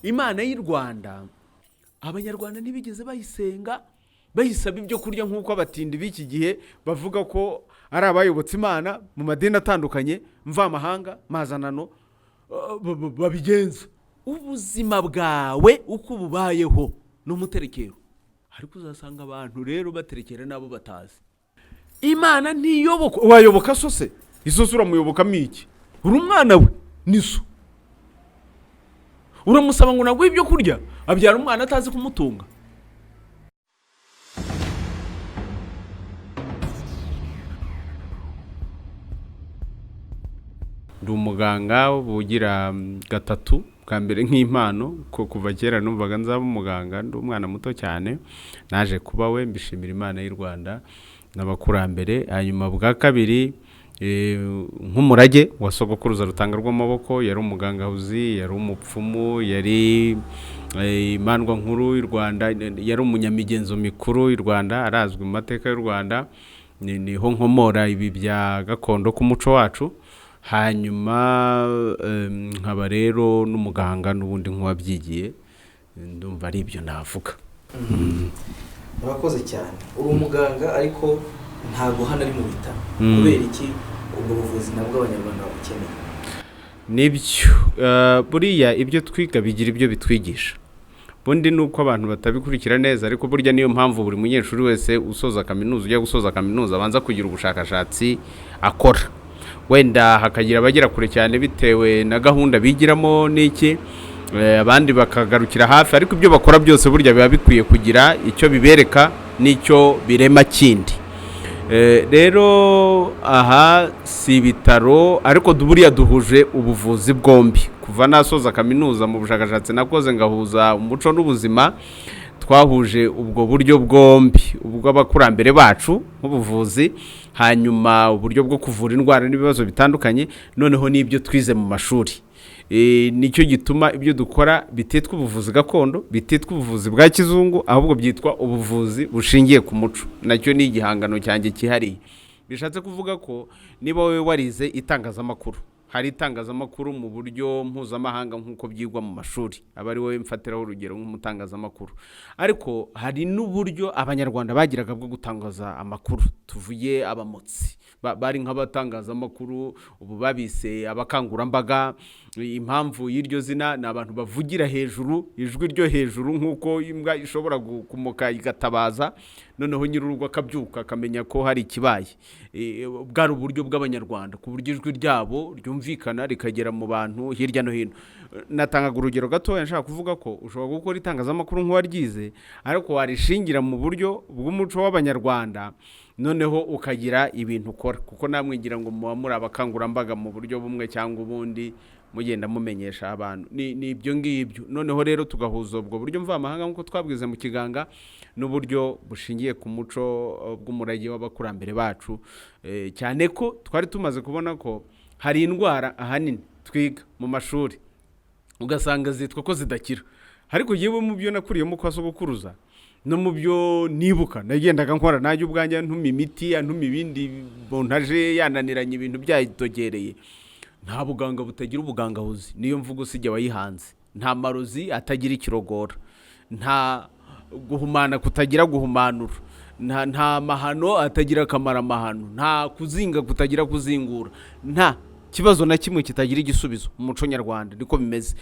Imana y'u Rwanda, Abanyarwanda ntibigeze bayisenga bayisaba ibyo kurya nk'uko abatindi b'iki gihe bavuga ko ari abayobotse Imana mu madini atandukanye mvamahanga mazanano babigenza. Ubuzima bwawe uko bubayeho ni umuterekero, ariko uzasanga abantu rero baterekera n'abo batazi. Imana ntiyoboka. Wayoboka so se? Iso se uramuyobokamo iki? Uri umwana we, ni so. Uramusaba ngo naguhe ibyo kurya, abyara umwana atazi kumutunga. Ndi umuganga bugira gatatu, bwa mbere nk'impano, ko kuva kera numvaga nzaba umuganga, ndi umwana muto cyane, naje kuba we, mbishimira Imana y'u Rwanda n'abakurambere. Hanyuma bwa kabiri nk'umurage wa sogokuruza Rutanga rw'amaboko, yari umugangahuzi, yari umupfumu, yari imandwa nkuru y'u Rwanda, yari umunyamigenzo mikuru y'u Rwanda, arazwi mu mateka y'u Rwanda. Niho nkomora ibi bya gakondo k'umuco wacu. Hanyuma nkaba rero n'umuganga n'ubundi nk'uwabyigiye, ndumva ari ibyo navuga. Murakoze cyane. Uri umuganga ariko ntabwo hano ari mu bitaro. Kubera iki ubwo buvuzi nabwo Abanyarwanda babukeneye? Nibyo, buriya ibyo twiga bigira ibyo bitwigisha. Bundi ni uko abantu batabikurikira neza, ariko burya niyo mpamvu buri munyeshuri wese usoza kaminuza, ujya gusoza kaminuza, abanza kugira ubushakashatsi akora. Wenda hakagira abagera kure cyane bitewe na gahunda bigiramo n'iki, abandi bakagarukira hafi, ariko ibyo bakora byose burya biba bikwiye kugira icyo bibereka n'icyo birema kindi. Rero aha si ibitaro, ariko buriya duhuje ubuvuzi bwombi. Kuva nasoza kaminuza mu bushakashatsi nakoze ngahuza umuco n'ubuzima, twahuje ubwo buryo bwombi, ubw'abakurambere bacu nk'ubuvuzi, hanyuma uburyo bwo kuvura indwara n'ibibazo bitandukanye, noneho n'ibyo twize mu mashuri. Nicyo gituma ibyo dukora bititwa ubuvuzi gakondo, bititwa ubuvuzi bwa kizungu, ahubwo byitwa ubuvuzi bushingiye ku muco. Nacyo ni igihangano cyanjye cyihariye. Bishatse kuvuga ko niba wowe warize itangazamakuru, hari itangazamakuru mu buryo mpuzamahanga nk'uko byigwa mu mashuri, aba ari wowe mfatiraho urugero nk'umutangazamakuru, ariko hari n'uburyo Abanyarwanda bagiraga bwo gutangaza amakuru. Tuvuye abamotsi bari nk'abatangazamakuru, ubu babise abakangurambaga. Impamvu y'iryo zina ni abantu bavugira hejuru, ijwi ryo hejuru, nk'uko imbwa ishobora kumoka igatabaza, noneho nyir'urugo akabyuka akamenya ko hari ikibaye. Bwari uburyo bw'Abanyarwanda ku buryo ijwi ryabo ryumvikana rikagera mu bantu hirya no hino. Natangaga urugero gatoya nshaka kuvuga ko ushobora gukora itangazamakuru nk'uwaryize, ariko warishingira mu buryo bw'umuco w'Abanyarwanda, noneho ukagira ibintu ukora, kuko namwe ngira ngo muba muri abakangurambaga mu buryo bumwe cyangwa ubundi, mugenda mumenyesha abantu. Ni ibyo ngibyo. Noneho rero tugahuza ubwo buryo mvamahanga nk'uko twabwize mu kiganga, n'uburyo bushingiye ku muco bw'umurage w'abakurambere bacu, cyane ko twari tumaze kubona ko hari indwara ahanini twiga mu mashuri ugasanga zitwa ko zidakira, ariko yewe mu byo nakuriyemo kwa sogokuruza no mu byo nibuka nagendaga nkora nanjye ubwanjye, ntuma imiti, antuma ibindi bontaje yananiranye, ibintu byadogereye. Nta buganga butagira ubugangahuzi, niyo mvugo usijya wayihanze. Nta marozi atagira ikirogora, nta guhumana kutagira guhumanura, nta mahano atagira akamaramahano, nta kuzinga kutagira kuzingura, nta kibazo na kimwe kitagira igisubizo. Mu muco nyarwanda niko bimeze.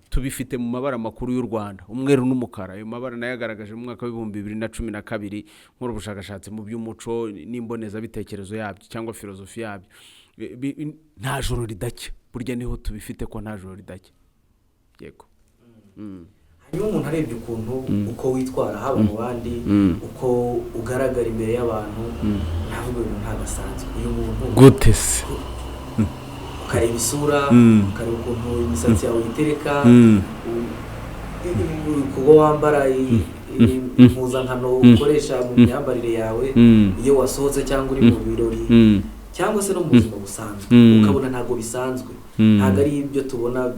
Tubifite mu mabara makuru y'u Rwanda, umweru n'umukara. Ayo mabara nayo agaragaje mu mwaka w'2012 nkora ubushakashatsi mu by'umuco n'imbonezabitekerezo yabyo cyangwa filozofi yabyo. Nta joro ridacya, burya niho tubifite ko nta joro ridacya. Yego. Hanyuma umuntu arebye ukuntu uko witwara haba mu bandi, uko ugaragara imbere y'abantu, ntavuga ibintu ntagasanzwe uyu muntu gute se? Ukareba isura, ukareba ukuntu imisatsi yawe uyitereka, kuba wambara impuzankano ukoresha mu myambarire yawe iyo wasohotse cyangwa uri mu birori cyangwa se no mu buzima busanzwe, ukabona ntabwo bisanzwe, ntabwo ari ibyo tubona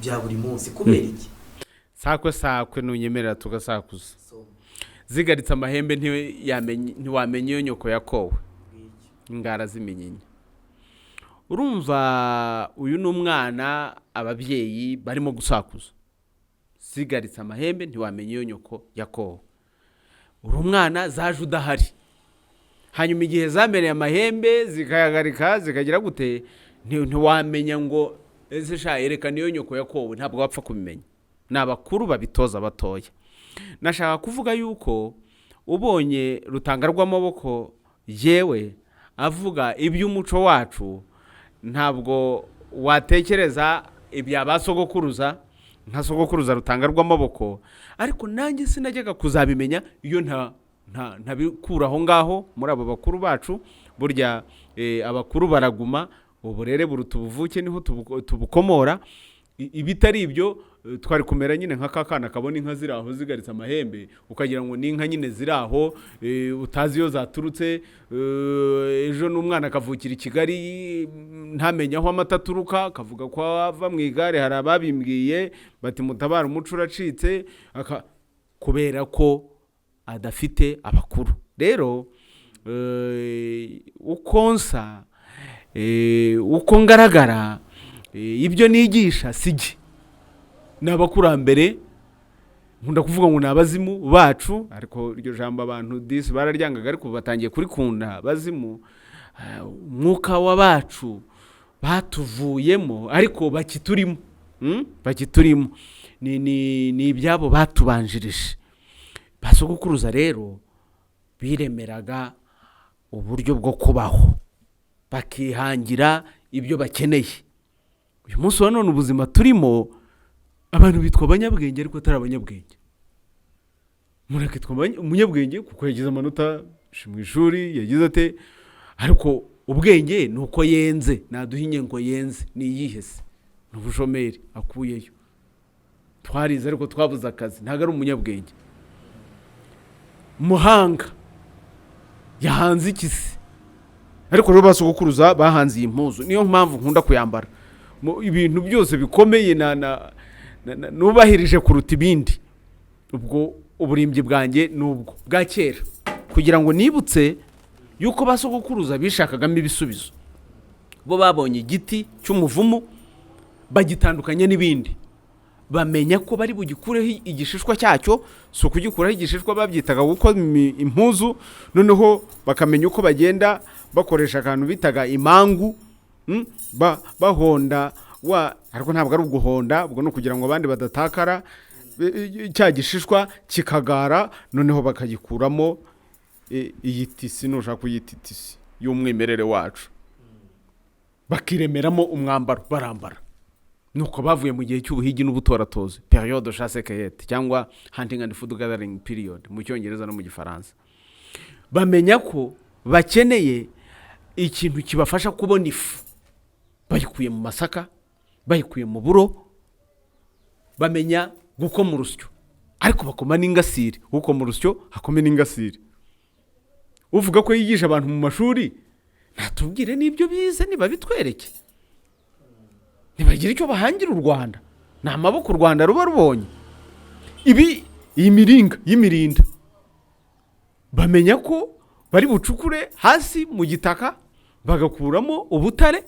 bya buri munsi. Kubera iki? Sakwe sakwe, ntunyemerera tugasakuza. Zigaritse amahembe ntiwamenya iyo nyoko yakowe, ingara z'iminyinya. Urumva, uyu ni umwana ababyeyi barimo gusakuza, zigaritse amahembe ntiwamenya iyo nyoko yakowe. Uri umwana, zaje udahari, hanyuma igihe zamereye amahembe zikayagarika zikagira gute, ntiwamenya ngo ese sha yerekana iyo nyoko yakowe, ntabwo wapfa kubimenya. Ni abakuru babitoza abatoya. Nashaka kuvuga yuko ubonye rutanga rw'amaboko yewe avuga iby'umuco wacu, ntabwo watekereza ibya ba sogokuruza nka sogokuruza rutanga rw'amaboko, ariko nanjye sinajyaga kuzabimenya iyo ntabikura aho ngaho muri abo bakuru bacu. Burya abakuru baraguma, uburere buruta ubuvuke, niho tubukomora. Ibitari ibyo, twari kumera nyine nka kakana kabona inka ziri aho zigaritse amahembe, ukagira ngo ni inka nyine ziri aho, utazi iyo zaturutse. Ejo n'umwana akavukira i Kigali, ntamenye aho amata aturuka, akavuga ko ava mu igare. Hari ababimbwiye bati: "Mutabara, umuco uracitse," kubera ko adafite abakuru. Rero uko nsa, uko ngaragara, ibyo nigisha si jye, ni abakurambere. Nkunda kuvuga ngo ni abazimu bacu, ariko iryo jambo abantu disi bararyangaga, ariko ubu batangiye kurikunda. Abazimu, umwuka w'abacu batuvuyemo ariko bakiturimo, Bakiturimo. Ni ibyabo batubanjirije. Ba sogokuruza rero biremeraga uburyo bwo kubaho, bakihangira ibyo bakeneye. Uyu munsi wa none, ubuzima turimo, abantu bitwa abanyabwenge ariko atari abanyabwenge. Umuntu akitwa umunyabwenge kuko yagize amanota mu ishuri, yagize ate, ariko ubwenge ni uko yenze. Naduha inyengo yenze ni iyihe se? Ni ubushomeri akuyeyo. Twarize ariko twabuze akazi, ntabwo ari umunyabwenge. Muhanga yahanze iki se? Ariko rero ba sogokuruza bahanze iyi mpuzu, niyo mpamvu nkunda kuyambara. Ibintu byose bikomeye na nubahirije kuruta ibindi, ubwo uburimbyi bwanjye ni ubwo bwa kera, kugira ngo nibutse yuko ba sogokuruza bishakagamo ibisubizo. Bo babonye igiti cy'umuvumu, bagitandukanya n'ibindi, bamenya ko bari bugikureho igishishwa cyacyo. Si ukugikuraho igishishwa, babyitaga gukora impuzu. Noneho bakamenya uko bagenda bakoresha akantu bitaga imangu, bahonda wa, ariko ntabwo ari uguhonda, ubwo ni ukugira ngo abandi badatakara. Cya gishishwa kikagara, noneho bakagikuramo iyi tissu, nushaka kuyita tissu y'umwimerere wacu, bakiremeramo umwambaro barambara. Nuko bavuye mu gihe cy'ubuhigi n'ubutoratozi, période chasse cueillette cyangwa hunting and food gathering period mu Cyongereza no mu Gifaransa. Bamenya ko bakeneye ikintu kibafasha kubona ifu, bayikuye mu masaka, bayikuye mu buro. Bamenya gukoma urusyo, ariko bakoma n'ingasire. Ukoma urusyo hakome n'ingasire. Uvuga ko yigisha abantu mu mashuri natubwire n'ibyo bize, niba bitwereke, ntibagira icyo bahangira u Rwanda. Ni amaboko u Rwanda ruba rubonye. Ibi, iyi miringa y'imirinda, bamenya ko bari bucukure hasi mu gitaka bagakuramo ubutare,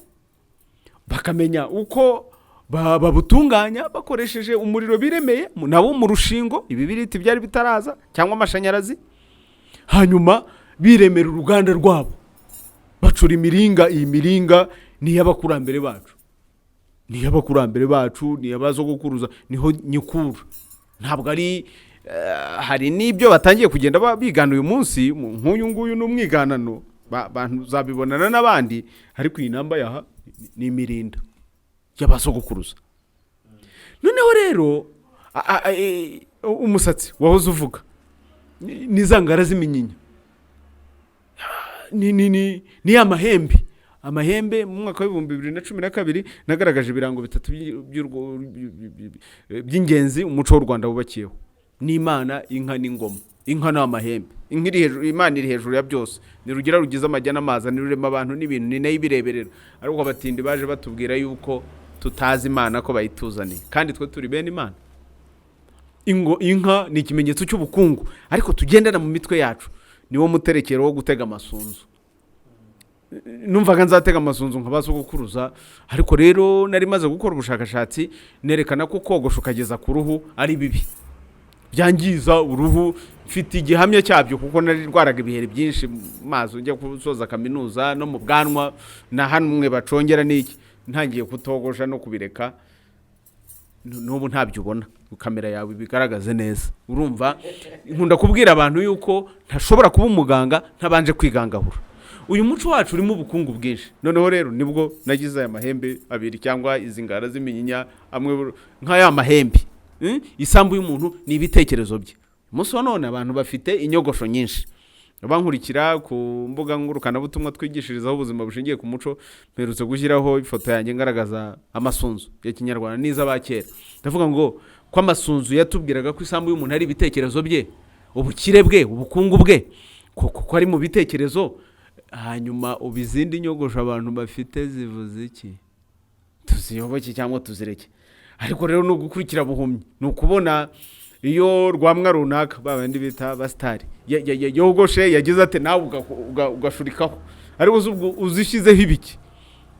bakamenya uko babutunganya bakoresheje umuriro biremeye nabo mu rushingo, ibibiriti byari bitaraza cyangwa amashanyarazi. Hanyuma biremera uruganda rwabo, bacura imiringa. Iyi miringa ni iy'abakurambere bacu, ni iy'abakurambere bacu, ni iy'abazogokuruza, niho nyikura. Ntabwo ari hari n'ibyo batangiye kugenda bigana uyu munsi. Nk'uyu nguyu ni umwiganano, bantu uzabibonana n'abandi, ariko iyi namba yaha ni imirinda y'abasogokuruza. Noneho rero umusatsi wahoze uvuga ni za ngara z'iminyinya, ni ya mahembe. Amahembe, mu mwaka wa 2012 nagaragaje ibirango bitatu by'ingenzi umuco w'u Rwanda wubakiyeho: n'Imana, inka n'ingoma. Inka ni amahembe, inka iri hejuru, Imana iri hejuru ya byose, ni rugira rugize amajya n'amaza, ni rurema abantu n'ibintu, ni nayo ibireberera. Ariko abatindi baje batubwira yuko tutazi Imana, ko bayituzaniye, kandi twe turi bene Imana. Inka ni ikimenyetso cy'ubukungu, ariko tugendana mu mitwe yacu, niwo muterekero wo gutega amasunzu. Numvaga nzatega amasunzu nka ba sogokuruza, ariko rero nari maze gukora ubushakashatsi nerekana ko kogosha ukageza ku ruhu ari bibi, byangiza uruhu. Mfite igihamya cyabyo kuko nari ndwaraga ibiheri byinshi mu maso njya gusoza kaminuza, no mu bwanwa na hamwe bacongera n'iki. Ntangiye kutogosha no kubireka, n'ubu ntabyo ubona, kamera yawe ibigaragaze neza. Urumva, nkunda kubwira abantu yuko ntashobora kuba umuganga ntabanje kwigangahura. Uyu muco wacu urimo ubukungu bwinshi. Noneho rero nibwo nagize aya mahembe abiri cyangwa izi ngara z'iminyinya amwe nk'aya mahembe. Isambu y'umuntu ni ibitekerezo bye. Umunsi wa none abantu bafite inyogosho nyinshi. Bankurikira ku mbuga ngurukanabutumwa twigishirizaho ubuzima bushingiye ku muco, mperutse gushyiraho ifoto yanjye ngaragaza amasunzu ya kinyarwanda n'iz'abakera. Ndavuga ngo ko amasunzu yatubwiraga ko isambu y'umuntu ari ibitekerezo bye, ubukire bwe, ubukungu bwe, ko ari mu bitekerezo. Hanyuma ubu izindi nyogosho abantu bafite zivuze iki? Tuziyoboke cyangwa tuzireke? Ariko rero ni ugukurikira buhumyi, ni ukubona iyo rwamwa runaka, ba bandi bita abasitari, yogoshe yagize ate, nawe ugashurikaho. Ariko uzi ubwo uzishyizeho ibiki?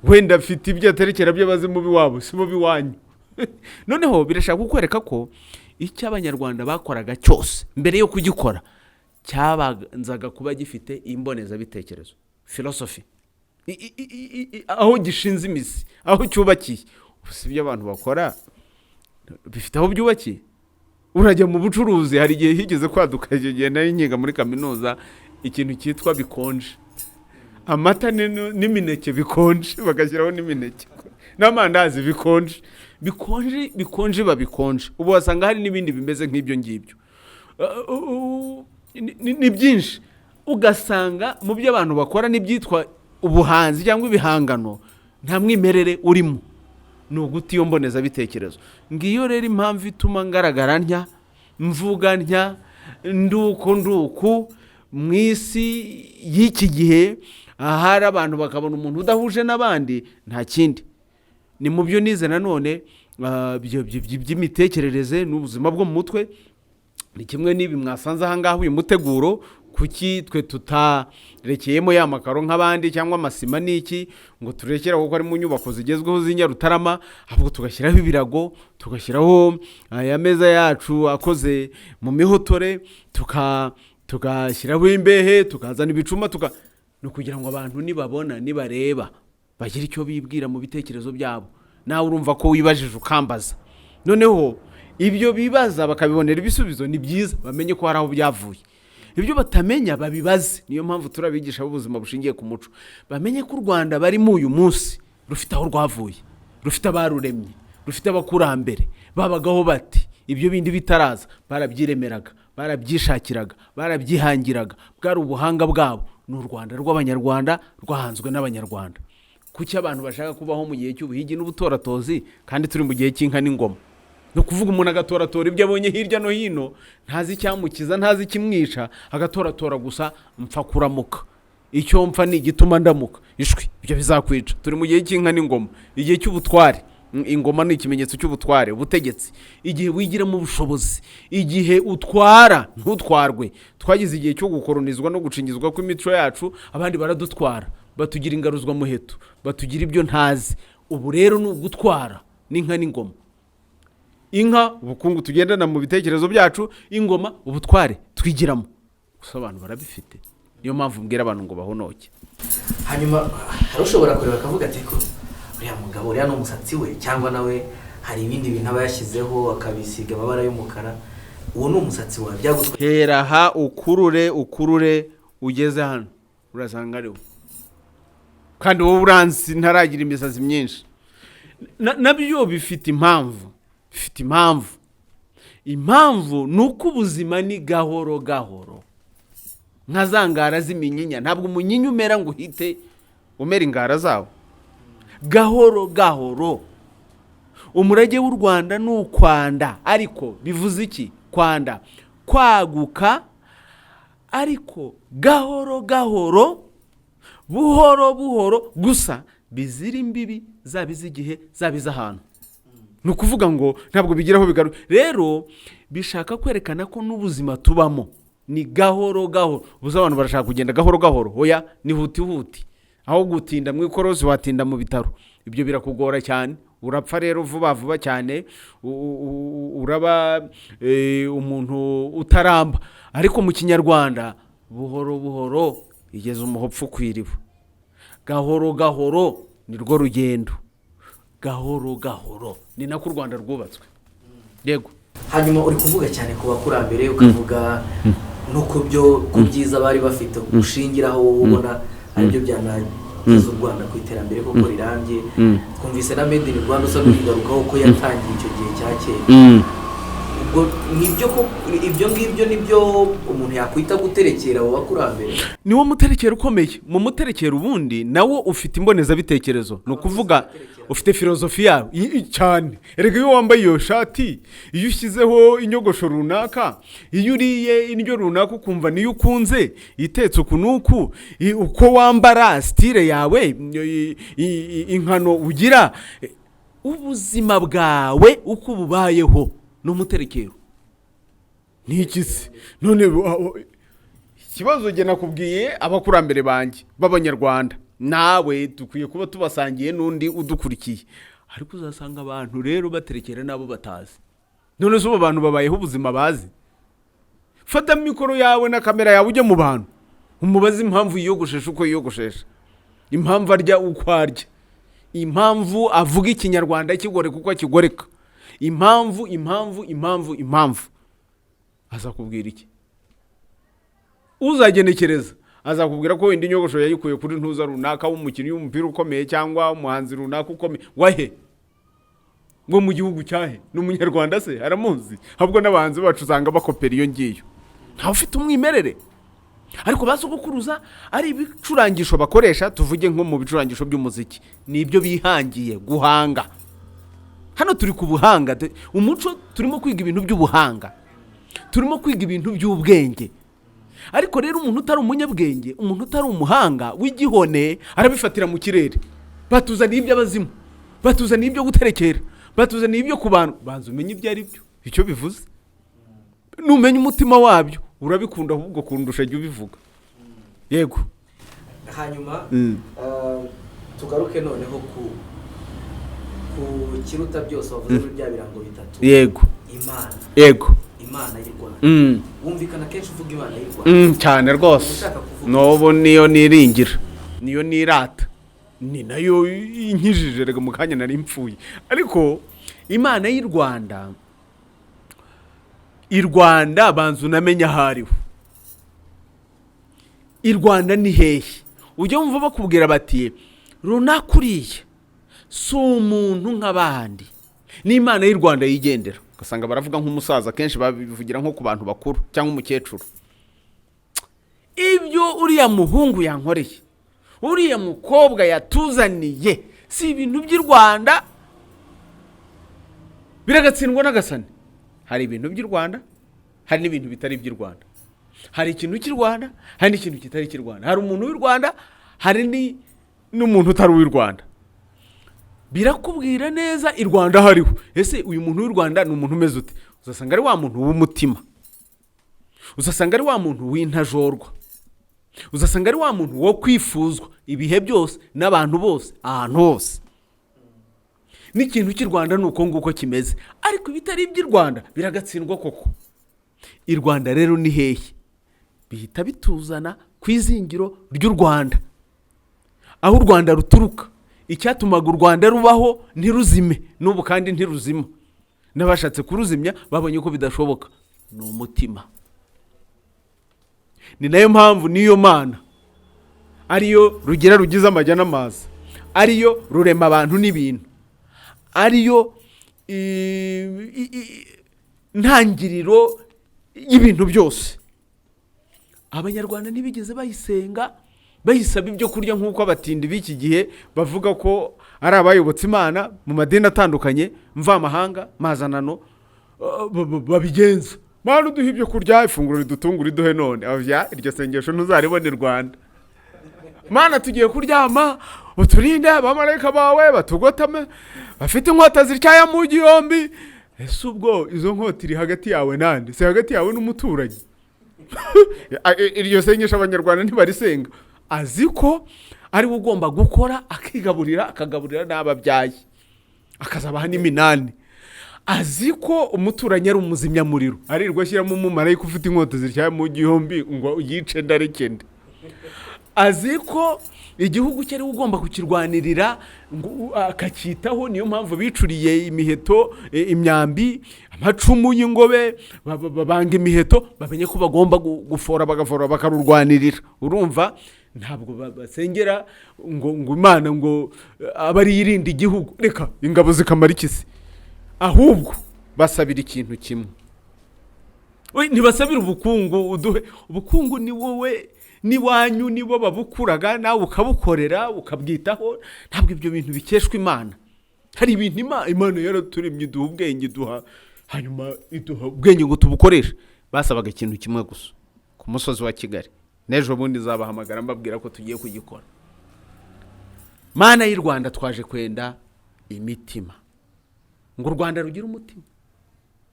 Wenda afite ibyo aterekera by'abazimu b'iwabo, si bo b'iwanyu. Noneho birashaka kukwereka ko icyo Abanyarwanda bakoraga cyose, mbere yo kugikora cyabanzaga kuba gifite imbonezabitekerezo, filosofi, aho gishinze imizi, aho cyubakiye. Ubu si ibyo abantu bakora bifite aho byubakiye? Urajya mu bucuruzi, hari igihe higeze kwaduka, icyo gihe nari nkiga muri kaminuza, ikintu cyitwa bikonje, amata n'imineke bikonje, bagashyiraho n'imineke n'amandazi bikonje, bikonje, bikonje, babikonje. Ubu wasanga hari n'ibindi bimeze nk'ibyo ngibyo. Ni byinshi. Ugasanga mu byo abantu bakora n'ibyitwa ubuhanzi cyangwa ibihangano nta mwimerere urimo, ni uguta iyo mbonezabitekerezo. Ngiyo rero impamvu ituma ngaragara ntya, mvuga ntya, nduku nduku mu isi y'iki gihe, ahari abantu bakabona umuntu udahuje n'abandi. Nta kindi, ni mu byo nize nanone by'imitekerereze n'ubuzima bwo mu mutwe. Ni kimwe n'ibi mwasanze aha ngaha, uyu muteguro. Kuki twe tutarekeyemo ya makaro nk'abandi cyangwa amasima n'iki, ngo turekere kuko ari mu nyubako zigezweho z'Inyarutarama, ahubwo tugashyiraho ibirago, tugashyiraho aya meza yacu akoze mu mihotore, tugashyiraho imbehe, tukazana ibicuma, ni ukugira ngo abantu nibabona, nibareba, bagire icyo bibwira mu bitekerezo byabo. Nawe urumva ko wibajije ukambaza, noneho ibyo bibaza bakabibonera ibisubizo. Ni byiza bamenye ko hari aho byavuye. Ibyo batamenya babibaze. Niyo mpamvu turabigisha b'ubuzima bushingiye ku muco, bamenye ko u Rwanda barimo uyu munsi rufite aho rwavuye, rufite abaruremye, rufite abakurambere babagaho bati ibyo bindi bitaraza, barabyiremeraga, barabyishakiraga, barabyihangiraga, bwari ubuhanga bwabo. Ni u Rwanda rw'Abanyarwanda, rwahanzwe n'Abanyarwanda. Kuki abantu bashaka kubaho mu gihe cy'ubuhigi n'ubutoratozi kandi turi mu gihe cy'inka n'ingoma? Ni ukuvuga umuntu agatoratora ibyo abonye hirya no hino, ntazi icyamukiza, ntazi ikimwica, agatoratora gusa. Mpfa kuramuka, icyo mpfa ni igituma ndamuka. Ishwi, ibyo bizakwica. Turi mu gihe cy'inka n'ingoma, igihe cy'ubutware. Ingoma ni ikimenyetso cy'ubutware, ubutegetsi, igihe wigiramo ubushobozi, igihe utwara ntutwarwe. Twagize igihe cyo gukoronizwa no gucingizwa kw'imico yacu, abandi baradutwara, batugira ingaruzwamuheto, batugira ibyo ntazi. Ubu rero ni ugutwara n'inka n'ingoma. Inka, ubukungu tugendana mu bitekerezo byacu; ingoma, ubutware twigiramo. Gusa abantu barabifite, niyo mpamvu mbwira abantu ngo bahonoke. Hanyuma hari ushobora kureba akavuga ati ko uriya mugabo, uriya ni umusatsi we, cyangwa nawe hari ibindi bintu aba yashyizeho akabisiga amabara y'umukara? Uwo ni umusatsi wawe? Byagutwaye Hera aha, ukurure, ukurure ugeze hano, urasanga ariwo. Kandi wowe uranzi ntaragira imisatsi myinshi. Nabyo bifite impamvu, bifite impamvu. Impamvu ni uko ubuzima ni gahoro gahoro, nka za ngara z'iminyinya. Ntabwo umunyinya umera ngo uhite umera ingara zawo, gahoro gahoro. Umurage w'u Rwanda ni ukwanda. Ariko bivuze iki kwanda? Kwaguka, ariko gahoro gahoro, buhoro buhoro, gusa bizira imbibi, zaba iz'igihe, zaba iz'ahantu. Ni ukuvuga ngo ntabwo bigeraho bigaruka. Rero bishaka kwerekana ko n'ubuzima tubamo ni gahoro gahoro. Ubuze abantu barashaka kugenda gahoro gahoro. Oya, ni huti huti. Aho gutinda mu ikorosi watinda mu bitaro. Ibyo birakugora cyane, urapfa rero vuba vuba cyane, uraba umuntu utaramba. Ariko mu Kinyarwanda, buhoro buhoro igeza umuhopfu ku iriba. Gahoro gahoro ni rwo rugendo, gahoro gahoro ni nako u Rwanda rwubatswe. Yego. Hanyuma uri kuvuga cyane ku bakurambere, ukavuga no ku byo ku byiza bari bafite ushingiraho wowe ubona aribyo byanageza u Rwanda ku iterambere koko rirambye. Twumvise na Made in Rwanda usa n'uyigarukaho ko yatangiye icyo gihe cya kera. Ubwo nibyo ko ibyo ngibyo nibyo umuntu yakwita guterekera abo bakurambere? Niwo muterekero ukomeye. Mu muterekero ubundi nawo ufite imbonezabitekerezo, ni ukuvuga ufite filozofi yawo cyane. Erega iyo wambaye iyo shati, iyo ushyizeho inyogosho runaka, iyo uriye indyo runaka ukumva niyo ukunze itetse uku n'uku, uko wambara, style yawe, inkano ugira, ubuzima bwawe uko ububayeho ni umuterekero. Ni iki se none? Ikibazo jye nakubwiye abakurambere banjye b'Abanyarwanda, nawe dukwiye kuba tubasangiye n'undi udukurikiye. Ariko uzasanga abantu rero baterekera n'abo batazi. None se ubu abantu babayeho ubuzima bazi? Fata mikoro yawe na kamera yawe ujye mu bantu, umubaze impamvu yiyogoshesha uko yiyogoshesha, impamvu arya uko arya, impamvu avuga Ikinyarwanda kigoreka uko akigoreka, impamvu, impamvu, impamvu, impamvu. Azakubwira iki? Uzagenekereza azakubwira ko wenda inyogosho yayikuye kuri ntuza runaka w'umukinnyi w'umupira ukomeye cyangwa umuhanzi runaka ukomeye. Wahe? Ngo mu gihugu cyahe? Ni Umunyarwanda se aramuzi? Ahubwo n'abahanzi bacu usanga bakopera iyo ngiyo, ntawe ufite umwimerere. Ariko ba sogokuruza, ari ibicurangisho bakoresha, tuvuge nko mu bicurangisho by'umuziki, ni ibyo bihangiye guhanga. Hano turi ku buhanga, umuco, turimo kwiga ibintu by'ubuhanga, turimo kwiga ibintu by'ubwenge. Ariko rero umuntu utari umunyabwenge, umuntu utari umuhanga w'igihone, arabifatira mu kirere. Batuzaniye iby'abazimu, batuzaniye ibyo guterekera, batuzaniye ibyo ku bantu. Banza umenye ibyo ari byo, icyo bivuze. Numenya umutima wabyo urabikunda ahubwo kundusha jya ubivuga. Yego. Hanyuma tugaruke noneho ku kiruta byose wavuze muri bya birango bitatu. Yego. Imana. Yego. Imana y'u Rwanda. Wumvikana kenshi uvuga Imana y'u Rwanda. Cyane rwose. Ushaka kuvuga N'ubu niyo niringira, niyo nirata, ni nayo inkijije. Rega mu kanya nari mpfuye. Ariko Imana y'u Rwanda, i Rwanda, banza unamenye aho ariho. I Rwanda ni hehe? Ujya wumva bakubwira bati runaka uriya si umuntu nk'abandi, ni Imana y'u Rwanda yigendera. Ugasanga baravuga nk'umusaza, kenshi babivugira nko ku bantu bakuru cyangwa umukecuru: ibyo uriya muhungu yankoreye, uriya mukobwa yatuzaniye, si ibintu by'i Rwanda, biragatsindwa n'agasani. Hari ibintu by'i Rwanda, hari n'ibintu bitari iby'i Rwanda. Hari ikintu cy'i Rwanda, hari n'ikintu kitari icy'i Rwanda. Hari umuntu w'i Rwanda, hari n'umuntu utari uw'i Rwanda. Birakubwira neza i Rwanda hariho. Ese uyu muntu w'i Rwanda ni umuntu umeze ute? Uzasanga ari wa muntu w'umutima, uzasanga ari wa muntu w'intajorwa, uzasanga ari wa muntu wo kwifuzwa ibihe byose n'abantu bose, ahantu hose. N'ikintu cy'i Rwanda ni uko nguko kimeze. Ariko ibitari iby'i Rwanda biragatsindwa koko. I Rwanda rero ni hehe? Bihita bituzana ku izingiro ry'u Rwanda, aho u Rwanda ruturuka, icyatumaga u Rwanda rubaho ntiruzime n'ubu kandi ntiruzima, n'abashatse kuruzimya babonye ko bidashoboka, ni umutima. Ni nayo mpamvu niyo Mana ariyo rugira rugize amajya n'amaza, ariyo rurema abantu n'ibintu, ariyo ntangiriro y'ibintu byose. Abanyarwanda ntibigeze bayisenga bayisaba ibyo kurya nk'uko abatindi b'iki gihe bavuga ko ari abayobotse Imana mu madini atandukanye mvamahanga mazanano babigenza: "Mana, uduhe ibyo kurya, ifunguro ridutunga uriduhe none." Oya, iryo sengesho ntuzaribona i Rwanda. "Mana, tugiye kuryama, uturinde abamarayika bawe batugotame bafite inkota zityaye mu yombi." Ese ubwo izo nkota iri hagati yawe nande? Si hagati yawe n'umuturanyi? Iryo sengesho Abanyarwanda ntibarisenga. Azi ko ari we ugomba gukora, akigaburira, akagaburira n'ababyaye, akazabaha n'iminani. Azi ko umuturanyi ari umuzimyamuriro, arirwa ashyiramo umumarayika ufite inkota zityaye mu gihumbi ngo yice ndarekende. Azi ko igihugu cye ari we ugomba kukirwanirira ngo akacyitaho. Niyo mpamvu bicuriye imiheto, imyambi, amacumu y'ingobe, banga imiheto, bamenye ko bagomba gufora, bagafora, bakarurwanirira. Urumva, ntabwo basengera ngo Imana ngo abe ari irinda igihugu. Reka, ingabo zikamara iki se? Ahubwo basabira ikintu kimwe. We, ntibasabira ubukungu, uduhe ubukungu, ni wowe n'iwanyu nibo babukuraga, nawe ukabukorera, ukabwitaho. Ntabwo ibyo bintu bikeshwa Imana. Hari ibintu Imana yaraturemye, iduha ubwenge, iduha, hanyuma iduha ubwenge ngo tubukoreshe. Basabaga ikintu kimwe gusa ku musozi wa Kigali. N'ejo bundi nzabahamagara mbabwira ko tugiye kugikora. Mana y'u Rwanda, twaje kwenda imitima ngo u Rwanda rugire umutima,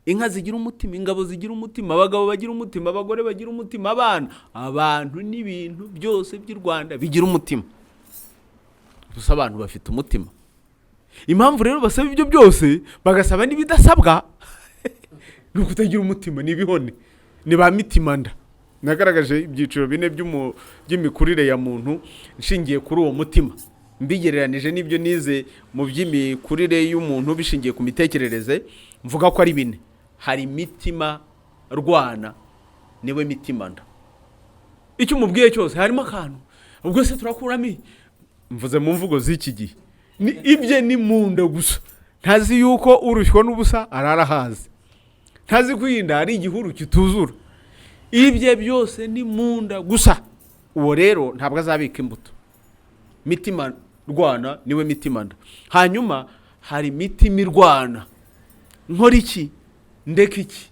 inka zigira umutima, ingabo zigira umutima, abagabo bagira umutima, abagore bagira umutima, abana, abantu n'ibintu byose by'u Rwanda bigira umutima. Gusa abantu bafite umutima. Impamvu rero basaba ibyo byose, bagasaba n'ibidasabwa, ni ukutagira umutima, ni ibihone, ni ba mitima nda. Nagaragaje ibyiciro bine by'imikurire ya muntu nshingiye kuri uwo mutima, mbigereranije n'ibyo nize mu by'imikurire y'umuntu bishingiye ku mitekerereze, mvuga ko ari bine. Hari imitima rwana, niwe mitima nda. Icyo umubwiye cyose harimo akantu, ubwo se turakuramo iyi? Mvuze mu mvugo z'iki gihe, ni ibye, ni mu nda gusa. Ntazi yuko urushywa n'ubusa arara ahaze, ntazi ko iyi nda ari igihuru kituzura. Ibye byose ni mu nda gusa. Uwo rero ntabwo azabika imbuto. Mitima rwana niwe mitima nda. Hanyuma hari imitima irwana, nkora iki, ndeka iki?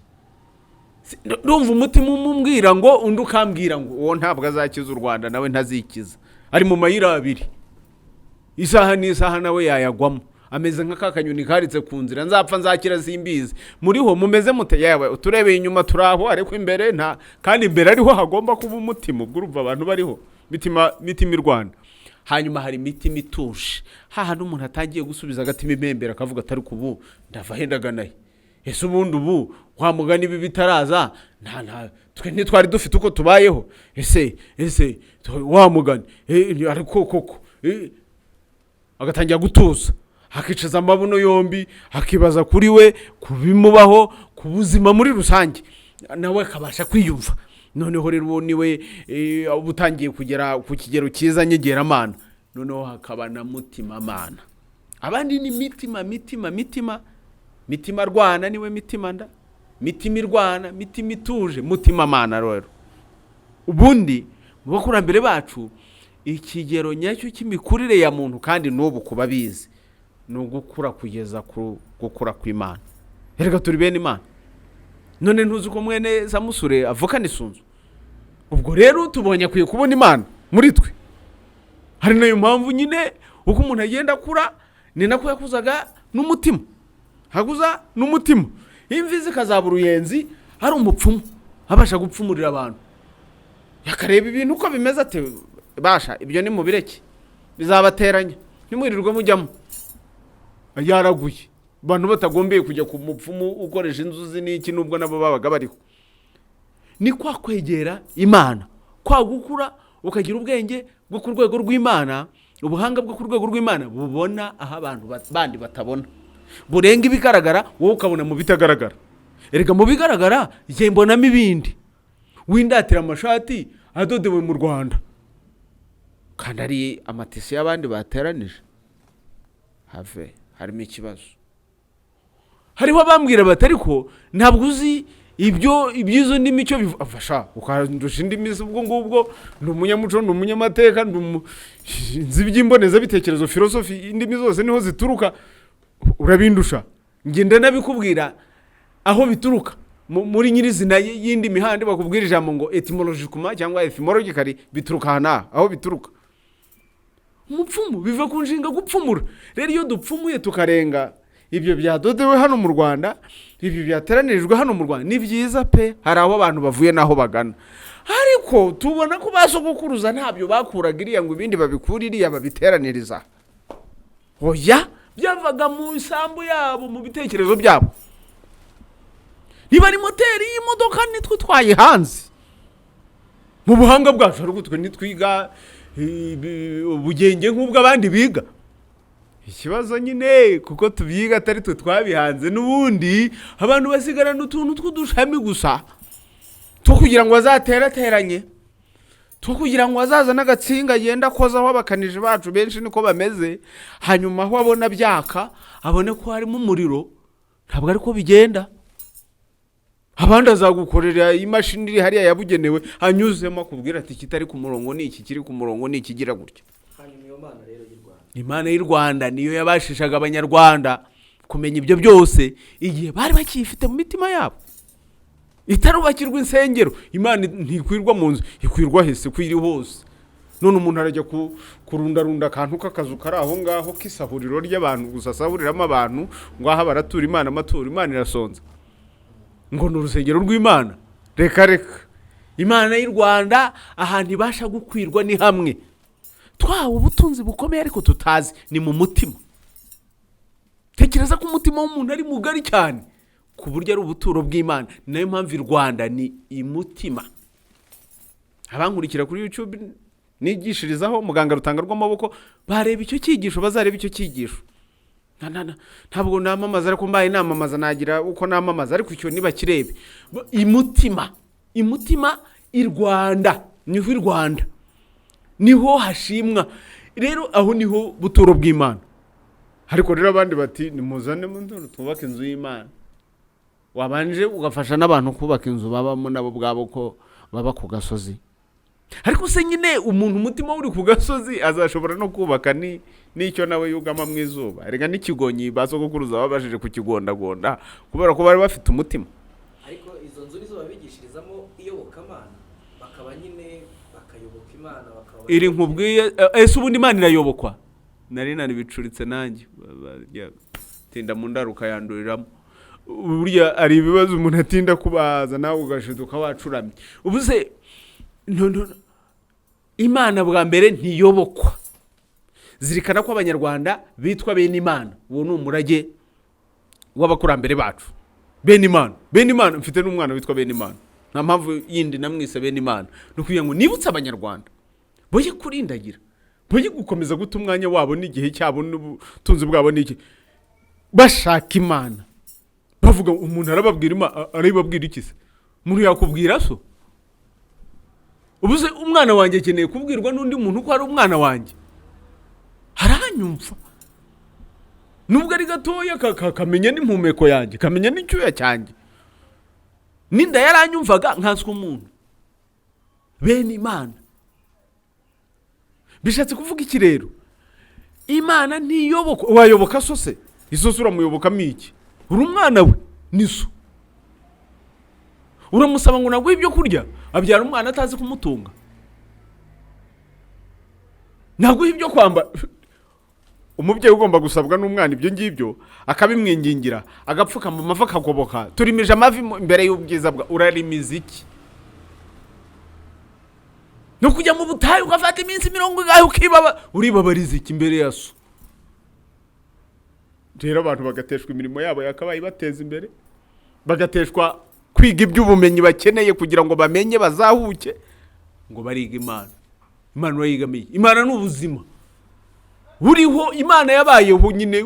Ndumva umutima umubwira ngo, undi ukambwira ngo. Uwo ntabwo azakiza u Rwanda, nawe ntazikiza, ari mu mayira abiri, isaha n'isaha nawe yayagwamo. Ameze nka ka kanyoni karitse ku nzira, nzapfa nzakira simbizi. Muriho mumeze mute? Yewe, uturebeye inyuma turaho, ariko imbere nta, kandi imbere ariho hagomba kuba umutima. Ubwo urumva abantu bariho mitima, mitima irwana. Hanyuma hari imitima ituje, hahandi umuntu atangiye gusubiza agatima impembero, akavuga atari ubu ndava hendaganaye. Ese ubundi ubu wa mugani ibi bitaraza, nta twe ntitwari dufite uko tubayeho? Ese wa mugani, ariko koko, agatangira gutuza, akicaza amabuno yombi, akibaza kuri we, ku bimubaho, ku buzima muri rusange, nawe akabasha kwiyumva. Noneho rero uwo niwe uba utangiye kugera ku kigero cyiza nyegeramana. Noneho hakaba na mutimamana. Abandi ni mitima, mitima, mitima, mitima rwana niwe mitima nda, mitima irwana, mitima ituje, mutimamana. Rero ubundi mu bakurambere bacu, ikigero nyacyo cy'imikurire ya muntu, kandi n'ubu kuba bizi, ni ugukura kugeza ku gukura kw'Imana. Erega turi bene Imana. None ntuzi ko mwene Samusure avukana isunzu? Ubwo rero tubonye akwiye kubona Imana muri twe. Hari nayo mpamvu nyine uko umuntu agenda akura ni nako yakuzaga n'umutima, hakuza n'umutima, imvi zikazaba uruyenzi, ari umupfumu, abasha gupfumurira abantu, yakareba ibintu uko bimeze, ati basha ibyo ni mubireke, bizabateranya, ntimwirirwe mujyamo. Yaraguye abantu batagombeye kujya ku mupfumu ukoresha inzuzi n'iki, nubwo nabo babaga bariho. Ni kwa kwegera Imana, kwa gukura ukagira ubwenge bwo ku rwego rw'Imana, ubuhanga bwo ku rwego rw'Imana bubona aho abantu bandi batabona, burenga ibigaragara, wowe ukabona mu bitagaragara. Erega mu bigaragara njye mbonamo ibindi. Windatira amashati adodewe mu Rwanda kandi ari amatisi y'abandi bateranije, have harimo ikibazo. Hariho abambwira bati ariko ntabwo uzi ibyo iby'izo ndimi icyo bivuga, ukandusha indimi se? Ubwo ngubwo ni umunyamuco, ni umunyamateka, nzi iby'imbonezabitekerezo, filosofi, indimi zose niho zituruka. Urabindusha. Ngenda nabikubwira aho bituruka muri nyirizina y'indi mihanda, bakubwira ijambo ngo etymologiquement cyangwa etymologically bituruka aha n'aha, aho bituruka. Umupfumu biva ku nshinga gupfumura. Rero iyo dupfumuye tukarenga ibyo byadodewe hano mu Rwanda, ibi byateranirijwe hano mu Rwanda, ni byiza pe, hari aho abantu bavuye n'aho bagana. Ariko tubona ko ba sogokuruza ntabyo bakuraga iriya ngo ibindi babikura iriya babiteraniriza. Oya, byavaga mu isambu yabo, mu bitekerezo byabo. Niba ari moteri y'imodoka, nitwe twayihanze mu buhanga bwacu, ariko twe ntitwiga ubugenge nk'ubw'abandi biga. Ikibazo nyine, kuko tubyiga atari twe twabihanze, n'ubundi abantu basigarana utuntu tw'udushami gusa two kugira ngo bazaterateranye, two kugira ngo azaza n'agatsinga agenda akozaho. Abakanije bacu benshi niko bameze. Hanyuma aho abona byaka, abone ko harimo umuriro. Ntabwo ariko bigenda. Abandi azagukorera imashini iri hariya yabugenewe, anyuzemo akubwira ati ikitari ku murongo ni iki, kiri ku murongo ni ikigira gutya. Hanyuma iyo Mana rero y'u Rwanda? Imana y'u Rwanda niyo yabashishaga Abanyarwanda kumenya ibyo byose igihe bari bakiyifite mu mitima yabo, itarubakirwa insengero. Imana ntikwirwa mu nzu, ikwirwa hese ko iri hose? None umuntu arajya kurundarunda akantu k'akazu kari aho ngaho k'isahuriro ry'abantu gusa, asahuriramo abantu ngo aha baratura Imana amaturo, Imana irasonza, ngo ni urusengero rw'Imana. Reka reka, Imana y'u Rwanda ahantu ibasha gukwirwa ni hamwe twahawe ubutunzi bukomeye ariko tutazi, ni mu mutima. Tekereza ko umutima w'umuntu ari mugari cyane ku buryo ari ubuturo bw'Imana. Ni nayo mpamvu i Rwanda ni imutima. Abankurikira kuri YouTube nigishirizaho, muganga Rutanga rw'amaboko, bareba icyo cyigisho, bazareba icyo cyigisho. Ntabwo namamaza, ariko mbaye namamaza nagira uko namamaza, ariko icyo ntibakirebe. Imutima, imutima, i Rwanda niho, i Rwanda niho hashimwa. Rero aho niho buturo bw'Imana. Ariko rero abandi bati nimuzane mu twubake inzu y'Imana. Wabanje ugafasha n'abantu kubaka inzu babamo nabo ubwabo ko baba ku gasozi? Ariko se nyine umuntu umutima uri ku gasozi azashobora no kubaka ni n'icyo nawe yugama mu izuba? Reka n'ikigonyi ba sogokuruza babashije kukigondagonda kubera ko bari bafite umutima. Ariko izo nzu nizo babigishirizamo iyobokamana, bakaba nyine bakayoboka Imana, bakaba Iri nkubwiye, ese ubundi Imana irayobokwa? Nari nanibicuritse nanjye. Tinda mu ndaruka yanduriramo. Burya hari ibibazo umuntu atinda kubaza nawe ugashiduka wacuramye. Ubu se no, no, no. Imana bwa mbere ntiyobokwa. Zirikana ko Abanyarwanda bitwa bene Imana. Uwo ni umurage w'abakurambere bacu, bene Imana, bene Imana. Mfite n'umwana witwa bene Imana. Nta mpamvu yindi namwise bene Imana, ni ukugira ngo nibutse Abanyarwanda boye kurindagira, boye gukomeza guta umwanya wabo n'igihe cyabo n'ubutunzi bwabo n'iki bashaka Imana. Bavuga umuntu arababwira Imana, arababwira iki se? Umuntu yakubwira so? Ubu se umwana wanjye akeneye kubwirwa n'undi muntu ko ari umwana wanjye? Aranyumva nubwo ari gatoya, kamenya n'impumeko yanjye, kamenya n'icyuya cyanjye, n'inda yaranyumvaga, nkanswe umuntu. Bene Imana bishatse kuvuga iki rero? Imana ntiyobokwa. Wayoboka so se? Iso se uramuyobokamo iki? Uri umwana we, ni so. Uramusaba ngo naguhe ibyo kurya, abyara umwana atazi kumutunga, naguhe ibyo kwambara. Umubyeyi ugomba gusabwa n'umwana ibyo ngibyo, akabimwingingira, agapfukama amavi akagoboka, turimije amavi imbere y'ubwiza bwa, urarimiza iki? No kujya mu butayu ugafata iminsi 40 ukibaba, uribabariza iki imbere ya so? Rero abantu bagateshwa imirimo yabo yakabaye ibateza imbere, bagateshwa kwiga iby'ubumenyi bakeneye kugira ngo bamenye bazahuke, ngo bariga Imana. Imana urayigamiye? Imana ni ubuzima buriho. Imana yabayeho nyine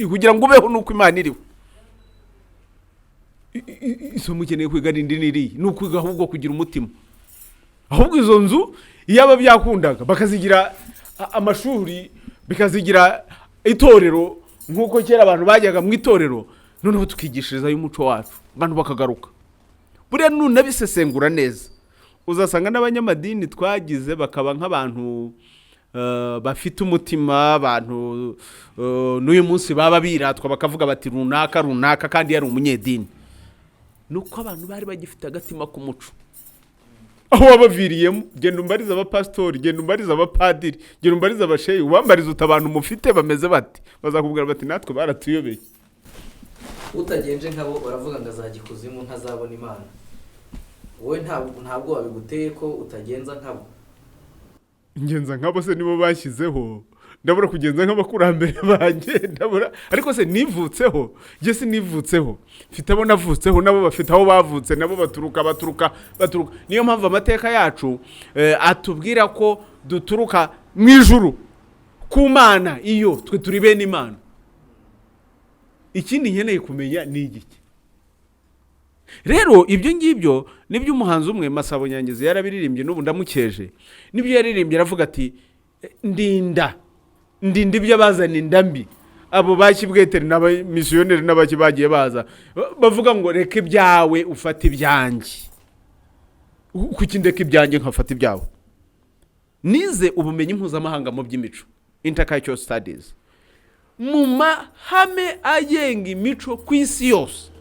kugira ngo ubeho, nuko Imana iriho. Isomo ukeneye kwiga rindi n'iriya ni ukwiga ahubwo kugira umutima. Ahubwo izo nzu iyaba byakundaga bakazigira amashuri, bikazigira itorero nk'uko kera abantu bajyaga mu itorero, noneho tukigishirizayo umuco wacu, abantu bakagaruka. Buriya nunabisesengura neza uzasanga n'abanyamadini twagize bakaba nk'abantu bafite umutima, abantu n'uyu munsi baba biratwa bakavuga bati runaka runaka kandi yari umunyedini, ni uko abantu bari bagifite agatima k'umuco. Aho wabaviriyemo, genda umbarize abapasitori, genda umbarize abapadiri, genda umbarize abasheyi, ubambarize uti abantu mufite bameze bati, bazakubwira bati natwe baratuyobeye. Utagenje nkabo baravuga ngo azajya ikuzimu, ntazabona Imana. Wowe ntabwo babiguteye ko utagenza nkabo? Ngenza nkabo se nibo bashyizeho? Ndabura kugenza nk'abakurambere banjye, ndabura. Ariko se nivutseho? Njye sinivutseho, mfite abo navutseho, nabo bafite aho bavutse, nabo baturuka. Niyo mpamvu amateka yacu atubwira ko duturuka mu ijuru ku Mana, iyo twe turi bene Imana. Ikindi nkeneye kumenya ni igiki rero? Ibyo ngibyo nibyo umuhanzi umwe, Masabo Nyangezi, yarabiririmbye, n'ubu ndamukeje. Nibyo yaririmbye, aravuga ati: "Ndinda, ndinda ibyo abazana inda mbi, abo ba kibweteri n'abamisiyoneri n'abaki bagiye baza bavuga ngo reka ibyawe ufate ibyanjye." Kuki ndeka ibyanjye nkafata ibyawe? Nize ubumenyi mpuzamahanga mu by'imico, intercultural studies. Mu mahame agenga imico ku isi yose,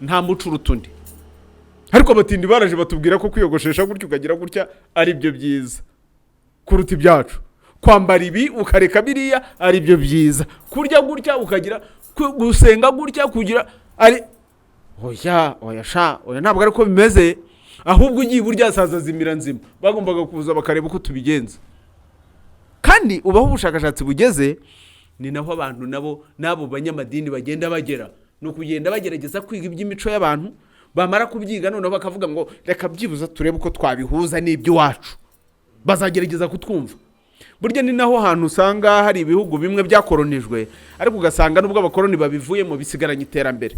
nta muco uruta undi. Ariko abatindi baraje batubwira ko kwiyogoshesha gutya, ukagira gutya, ari byo byiza kuruta ibyacu, kwambara ibi ukareka biriya ari byo byiza, kurya gutya, ukagira gusenga gutya, kugira ari oya, oya sha, oya, ntabwo ariko bimeze. Ahubwo ugiye burya saza zimira nzima, bagombaga kuza bakareba uko tubigenza. Kandi ubaho ubushakashatsi bugeze, ni naho abantu nabo n'abo banyamadini bagenda bagera, ni ukugenda bagerageza kwiga iby'imico y'abantu. Bamara kubyiga, noneho bakavuga ngo reka byibuze turebe uko twabihuza n'iby'iwacu, bazagerageza kutwumva. Burya ni naho hantu usanga hari ibihugu bimwe byakoronijwe, ariko ugasanga nubwo abakoroni babivuyemo bisigaranye iterambere.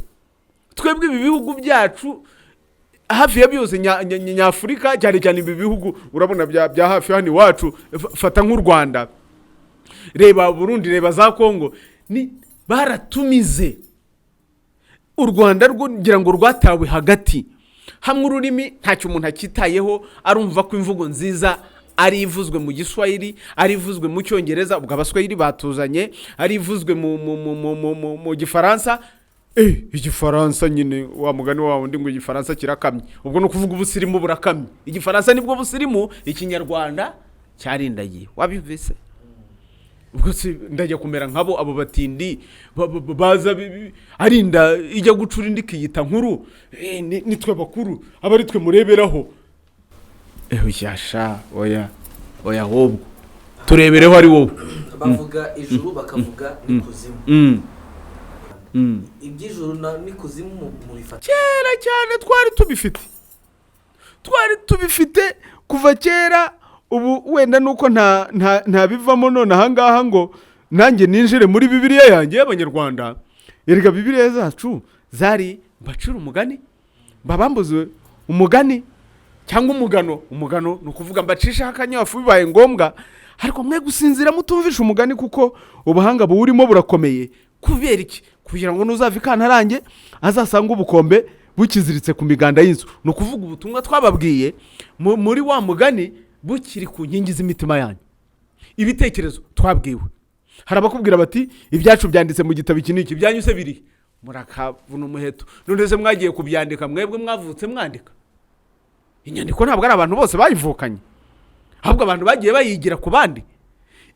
Twebwe ibi bihugu byacu hafi ya byose nyafurika, cyane cyane ibi bihugu urabona bya hafi hano iwacu, fata nk'u Rwanda, reba Burundi, reba za Kongo, ni baratumize. U Rwanda rwo ngira ngo rwatawe hagati hamwe. Ururimi ntacyo umuntu akitayeho, arumva ko imvugo nziza ari ivuzwe mu Giswahili, ari ivuzwe mu Cyongereza, ubwo Abaswahili batuzanye, ari ivuzwe mu Gifaransa. Igifaransa nyine, wa mugani wa wundi ngo Igifaransa kirakamye. Ubwo ni ukuvuga ubusirimu burakamye. Igifaransa nibwo busirimu, Ikinyarwanda cyarindagiye. Wabyumvise? Ubwo se ndajya kumera nkabo, abo batindi baza arinda ijya gucura indi ikiyita nkuru? Nitwe bakuru, aba ari twe mureberaho. Oya sha, oya, oya, ahubwo turebereho ari wowe. Bavuga ijuru, bakavuga n'ikuzimu. Iby'ijuru n'ikuzimu mubifata? Kera cyane twari tubifite, twari tubifite kuva kera. Ubu wenda nuko nta bivamo none ahangaha ngo nanjye ninjire muri Bibiliya yanjye y'Abanyarwanda. Erega Bibiliya zacu zari mbacira umugani, mbabambuze umugani cyangwa umugano. Umugano ni ukuvuga mbacishaho akanyafu bibaye ngombwa, ariko mwe gusinzira mutumvisha umugani, kuko ubuhanga buwurimo burakomeye. Kubera iki? Kugira ngo nuzava ikantarange azasange ubukombe bukiziritse ku miganda y'inzu. Ni ukuvuga ubutumwa twababwiye muri wa mugani bukiri ku nkingi z'imitima yanyu. Ibitekerezo twabwiwe, hari abakubwira bati ibyacu byanditse mu gitabo iki n'iki, ibyanyu se biri? Murakavuna umuheto. None se mwagiye kubyandika? Mwebwe mwavutse mwandika? Inyandiko ntabwo ari abantu bose bayivukanye, ahubwo abantu bagiye bayigira ku bandi.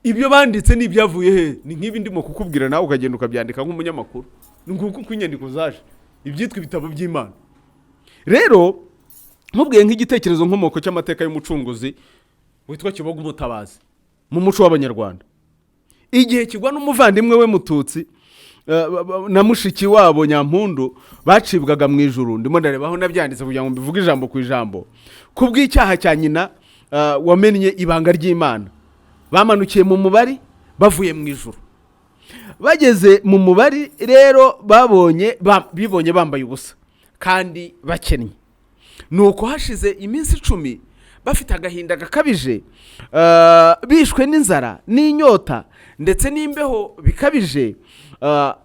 Ibyo banditse ni ibyavuye he? Ni nk'ibi ndimo kukubwira, nawe ukagenda ukabyandika nk'umunyamakuru. Ni nguko uko inyandiko zaje, ibyitwa ibitabo by'Imana. Rero nkubwiye nk'igitekerezo nkomoko cy'amateka y'umucunguzi witwa Kibogo Umutabazi mu muco w'Abanyarwanda, igihe kigwa n'umuvandimwe we Mututsi na mushiki wabo Nyampundu bacibwaga mu ijuru. Ndimo ndareba aho nabyanditse kugira ngo mbivuge ijambo ku ijambo. Ku bw'icyaha cya nyina wamennye ibanga ry'Imana, bamanukiye mu mubari bavuye mu ijuru. Bageze mu mubari rero, babonye bibonye bambaye ubusa kandi bakennye. Nuko hashize iminsi 10 bafite agahinda gakabije, bishwe n'inzara n'inyota ndetse n'imbeho bikabije,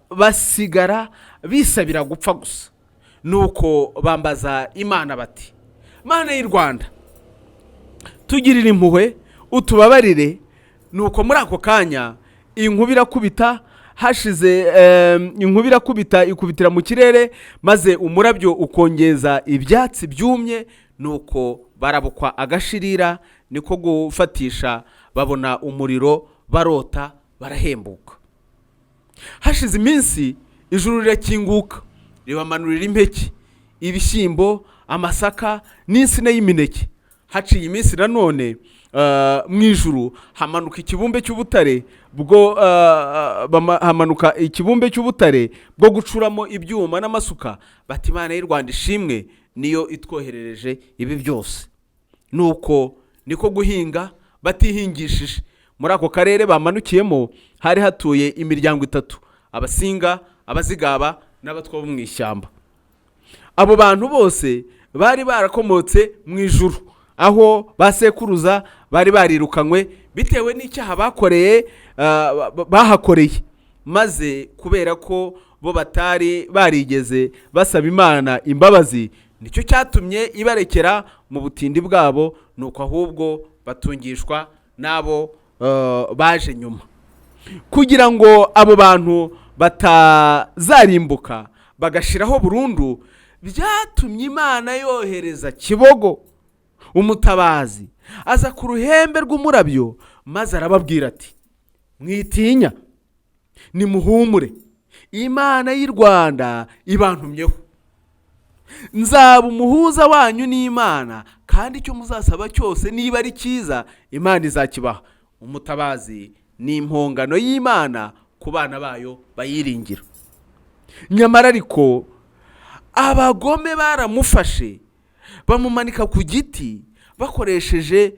basigara bisabira gupfa gusa. Nuko bambaza Imana bati: "Mana y'u Rwanda, tugirire impuhwe, utubabarire." Nuko muri ako kanya inkuba irakubita, hashize inkuba irakubita, ikubitira mu kirere, maze umurabyo ukongeza ibyatsi byumye. Nuko barabukwa agashirira, niko gufatisha, babona umuriro, barota, barahembuka. Hashize iminsi, ijuru rirakinguka, ribamanurira impeke, ibishyimbo. amasaka n'insina y'imineke. Haciye iminsi nanone, mu ijuru hamanuka ikibumbe cy'ubutare bwo hamanuka ikibumbe cy'ubutare bwo gucuramo ibyuma n'amasuka. Bati: "Imana y'u Rwanda ishimwe, niyo itwoherereje ibi byose." Nuko niko guhinga batihingishije. Muri ako karere bamanukiyemo hari hatuye imiryango itatu: Abasinga, Abazigaba n'Abatwa bo mu ishyamba. Abo bantu bose bari barakomotse mu ijuru, aho ba sekuruza bari barirukanywe bitewe n'icyaha bakoreye, bahakoreye. Maze kubera ko bo batari barigeze basaba Imana imbabazi, nicyo cyatumye ibarekera mu butindi bwabo. Nuko ahubwo batungishwa n'abo baje nyuma. Kugira ngo abo bantu batazarimbuka bagashiraho burundu, byatumye Imana yohereza Kibogo umutabazi, aza ku ruhembe rw'umurabyo, maze arababwira ati: "Mwitinya, nimuhumure, Imana y'i Rwanda ibantumyeho. Nzaba umuhuza wanyu n'Imana, kandi icyo muzasaba cyose niba ari cyiza, Imana izakibaha." Umutabazi ni impongano y'Imana ku bana bayo bayiringira. Nyamara ariko abagome baramufashe, bamumanika ku giti bakoresheje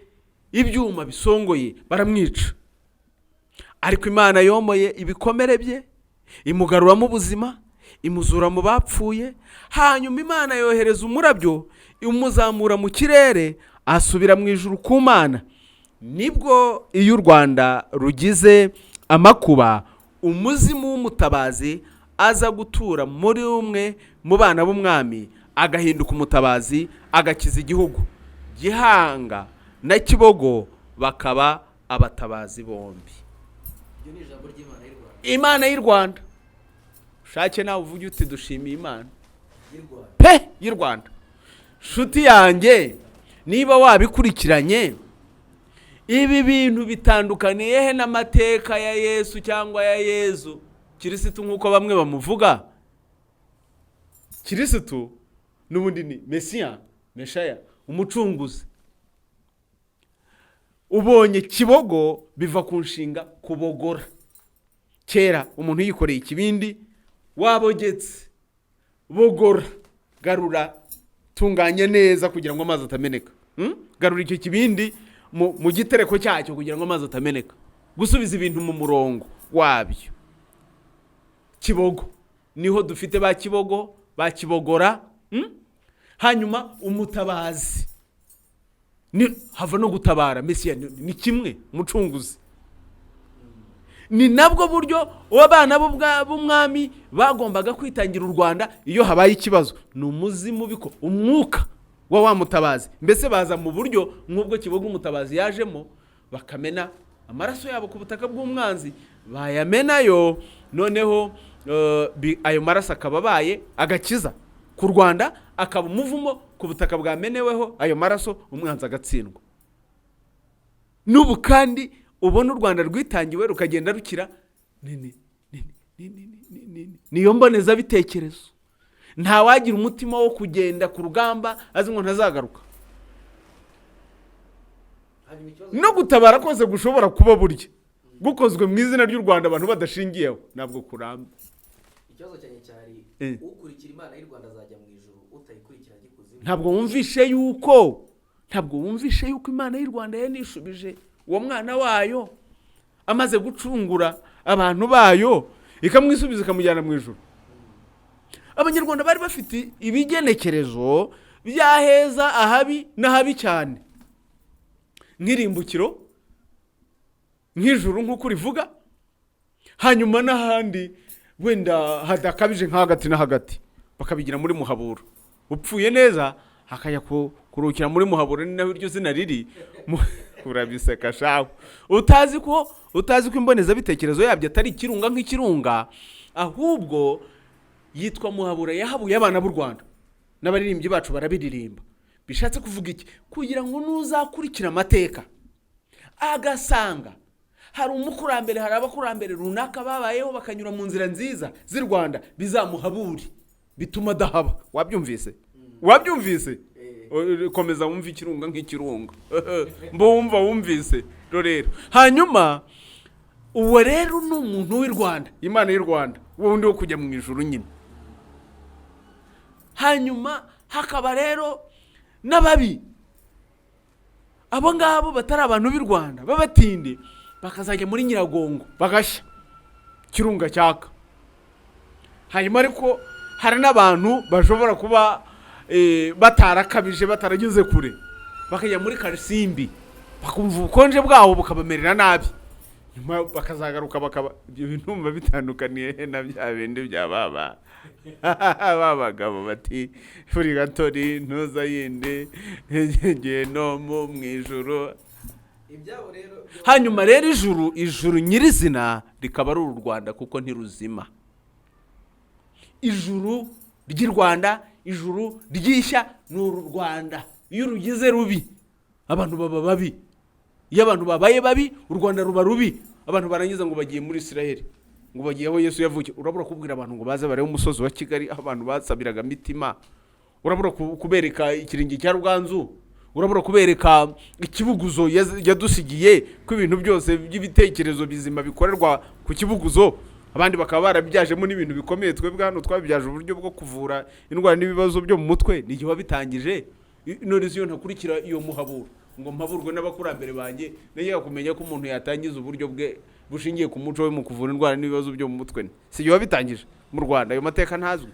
ibyuma bisongoye, baramwica. Ariko Imana yomoye ibikomere bye, imugaruramo ubuzima, imuzura mu bapfuye. Hanyuma Imana yohereza umurabyo, imuzamura mu kirere, asubira mu ijuru ku Mana. Nibwo iyo u Rwanda rugize amakuba, umuzimu w'umutabazi aza gutura muri umwe mu bana b'umwami, agahinduka umutabazi, agakiza igihugu. Gihanga na Kibogo bakaba abatabazi bombi. Iryo ni ijambo ry'Imana y'u Rwanda. Imana y'u Rwanda, ushake nawe uvuge uti: "Dushimiye Imana y'u Rwanda pe y'u Rwanda." Nshuti yanjye, niba wabikurikiranye, ibi bintu bitandukaniye he n'amateka ya Yesu cyangwa ya Yezu Kirisitu, nk'uko bamwe bamuvuga? Kirisitu n'ubundi ni Mesiya, Meshaya, umucunguzi. Ubonye Kibogo biva ku nshinga kubogora. Kera umuntu yikoreye ikibindi, wabogetse, bogora, garura, tunganye neza kugira ngo amazi atameneka. Garura icyo kibindi mu gitereko cyacyo kugira ngo amazi atameneka, gusubiza ibintu mu murongo wabyo. Kibogo niho dufite ba Kibogo, ba Kibogora. Hanyuma umutabazi ni hava no gutabara, Mesiya ni kimwe, umucunguzi. Ni nabwo buryo abana b'umwami bagombaga kwitangira u Rwanda iyo habaye ikibazo. Ni umuzimu biko umwuka wa mutabazi, mbese baza mu buryo nk'ubwo Kibogo umutabazi yajemo, bakamena amaraso yabo ku butaka bw'umwanzi. Bayamenayo, noneho ayo maraso akaba abaye agakiza ku Rwanda, akaba umuvumo ku butaka bwameneweho ayo maraso, umwanzi agatsindwa. N'ubu kandi ubona u Rwanda rwitangiwe rukagenda rukira, niyo mbonezabitekerezo. Ntawagira umutima wo kugenda ku rugamba azi ngo ntazagaruka. Hanyuma ikibazo No gutabara kose gushobora kuba burya gukozwe mu izina ry'u Rwanda, abantu badashingiyeho, ntabwo kuramba. Ikibazo cyanjye cyari: ukurikira Imana y'u Rwanda azajya mu ijuru, utayikurikira ajya ikuzimu. Ntabwo wumvishe yuko Imana y'u Rwanda yanishubije uwo mwana wayo amaze gucungura abantu bayo, ikamwisubiza, ikamujyana mu ijuru? Abanyarwanda bari bafite ibigenekerezo by'aheza, ahabi n'ahabi cyane, nk'irimbukiro, nk'ijuru nk'uko urivuga, hanyuma n'ahandi wenda hadakabije nka hagati na hagati, bakabigira muri Muhabura. Upfuye neza akajya kuruhukira muri Muhabura, ni naho iryo zina riri. Urabiseka shawe, utazi ko imbonezabitekerezo yabyo atari ikirunga nk'ikirunga, ahubwo yitwa Muhabura yahabuye abana b'u Rwanda, n'abaririmbyi bacu barabiririmba. Bishatse kuvuga iki? Kugira ngo nuzakurikira amateka agasanga hari umukurambere, hari abakurambere runaka babayeho bakanyura mu nzira nziza z'i Rwanda, bizamuhabure, bituma adahaba. Wabyumvise? Wabyumvise? Komeza wumve ikirunga nk'ikirunga, mbo wumva wumvise rero. Hanyuma uwo rero ni umuntu w'i Rwanda, Imana y'u Rwanda, wundi wo kujya mu ijuru nyine. Hanyuma hakaba rero n'ababi, abo ngabo batari abantu b'i Rwanda b'abatindi, bakazajya muri Nyiragongo bagashya kirunga cyaka. Hanyuma ariko hari n'abantu bashobora kuba batarakabije, batarageze kure, bakajya muri Karisimbi, bakumva ubukonje bwaho bukabamerera nabi, nyuma bakazagaruka bakaba. Ibyo bintu biba bitandukaniye he na bya bindi bya baba ba bagabo bati purigatori ntuza yindi genomu mu ijuru? Ibyabo rero. Hanyuma rero ijuru nyirizina rikaba ari uru Rwanda, kuko ntiruzima. Ijuru ry'i Rwanda, ijuru ry'ishya ni uru Rwanda. Iyo urugize rubi, abantu baba babi. Iyo abantu babaye babi, u Rwanda ruba rubi. Abantu barangiza ngo bagiye muri Israel, ngo bagiye aho Yesu yavukiye. Urabura kubwira abantu ngo baze barebe umusozi wa Kigali aho abantu basabiraga mitima? Urabura kubereka ikirenge cya Ruganzu? Urabura kubereka ikibuguzo yadusigiye, ko ibintu byose by'ibitekerezo bizima bikorerwa ku Kibuguzo, abandi bakaba barabyajemo n'ibintu bikomeye? Twebwe hano twabibyaje uburyo bwo kuvura indwara n'ibibazo byo mu mutwe. Ni igihe wabitangije. None se iyo ntakurikira iyo muhabura ngo mpaburwe n'abakurambere banjye, najyaga kumenya ko umuntu yatangiza uburyo bwe bushingiye ku muco we mu kuvura indwara n'ibibazo byo mu mutwe? Si igihe wabitangije mu Rwanda, ayo mateka ntazwi.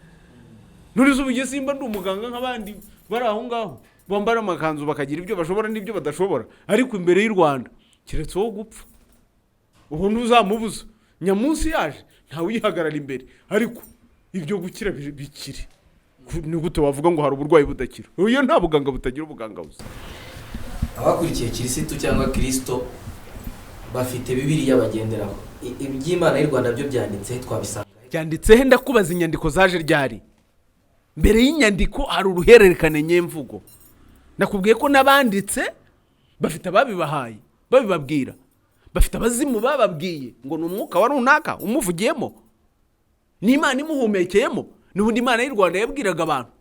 None se ubu simba ndi umuganga nk'abandi bari aho ngaho bambara amakanzu, bakagira ibyo bashobora n'ibyo badashobora, ariko imbere y'u Rwanda keretse wowe gupfa, ubu ntuzamubuza. Nyamunsi yaje ntawe uyihagarara imbere, ariko ibyo gukira bikire. Ni gute wavuga ngo hari uburwayi budakira iyo nta buganga butagira ubuganga busa? Abakurikiye Kirisitu cyangwa Kirisito bafite Bibiliya bagenderaho. Iby'Imana y'u Rwanda byo byanditse, twabisanga he? Byanditse he? Ndakubaza, inyandiko zaje ryari? Mbere y'inyandiko hari uruhererekane nyemvugo. Nakubwiye ko n'abanditse bafite ababibahaye babibabwira, bafite abazimu bababwiye ngo ni umwuka wa runaka umuvugiyemo, ni Imana imuhumekeyemo. N'ubundi Imana y'u Rwanda yabwiraga abantu,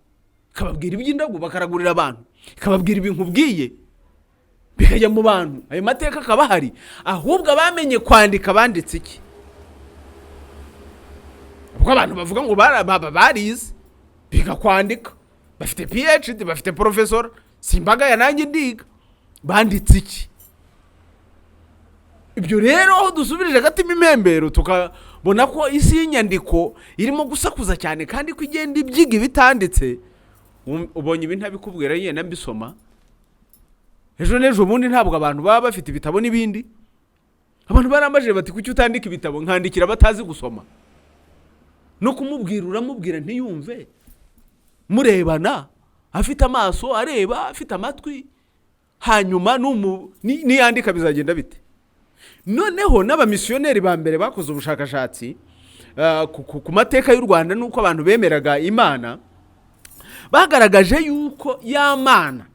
ikababwira iby'indagu, bakaragurira abantu, ikababwira ibintu ubwiye bikajya mu bantu, ayo mateka akaba ahari. Ahubwo abamenye kwandika banditse iki? Ubwo abantu bavuga ngo barize, biga kwandika, bafite PhD, bafite professor, simbaga ya nanjye ndiga, banditse iki? Ibyo rero aho dusubirije agatima impembero, tukabona ko isi y'inyandiko irimo gusakuza cyane kandi ko igenda ibyiga ibitanditse. Ubonye ibi ntabikubwira yenda mbisoma ejo n'ejo bundi, ntabwo abantu baba bafite ibitabo n'ibindi. Abantu barambajije bati: "Kuki utandika ibitabo?" Nkandikira batazi gusoma, no kumubwira uramubwira ntiyumve, murebana, afite amaso areba, afite amatwi. Hanyuma niyandika bizagenda bite? Noneho n'abamisiyoneri ba mbere bakoze ubushakashatsi ku mateka y'u Rwanda n'uko abantu bemeraga Imana, bagaragaje yuko ya Mana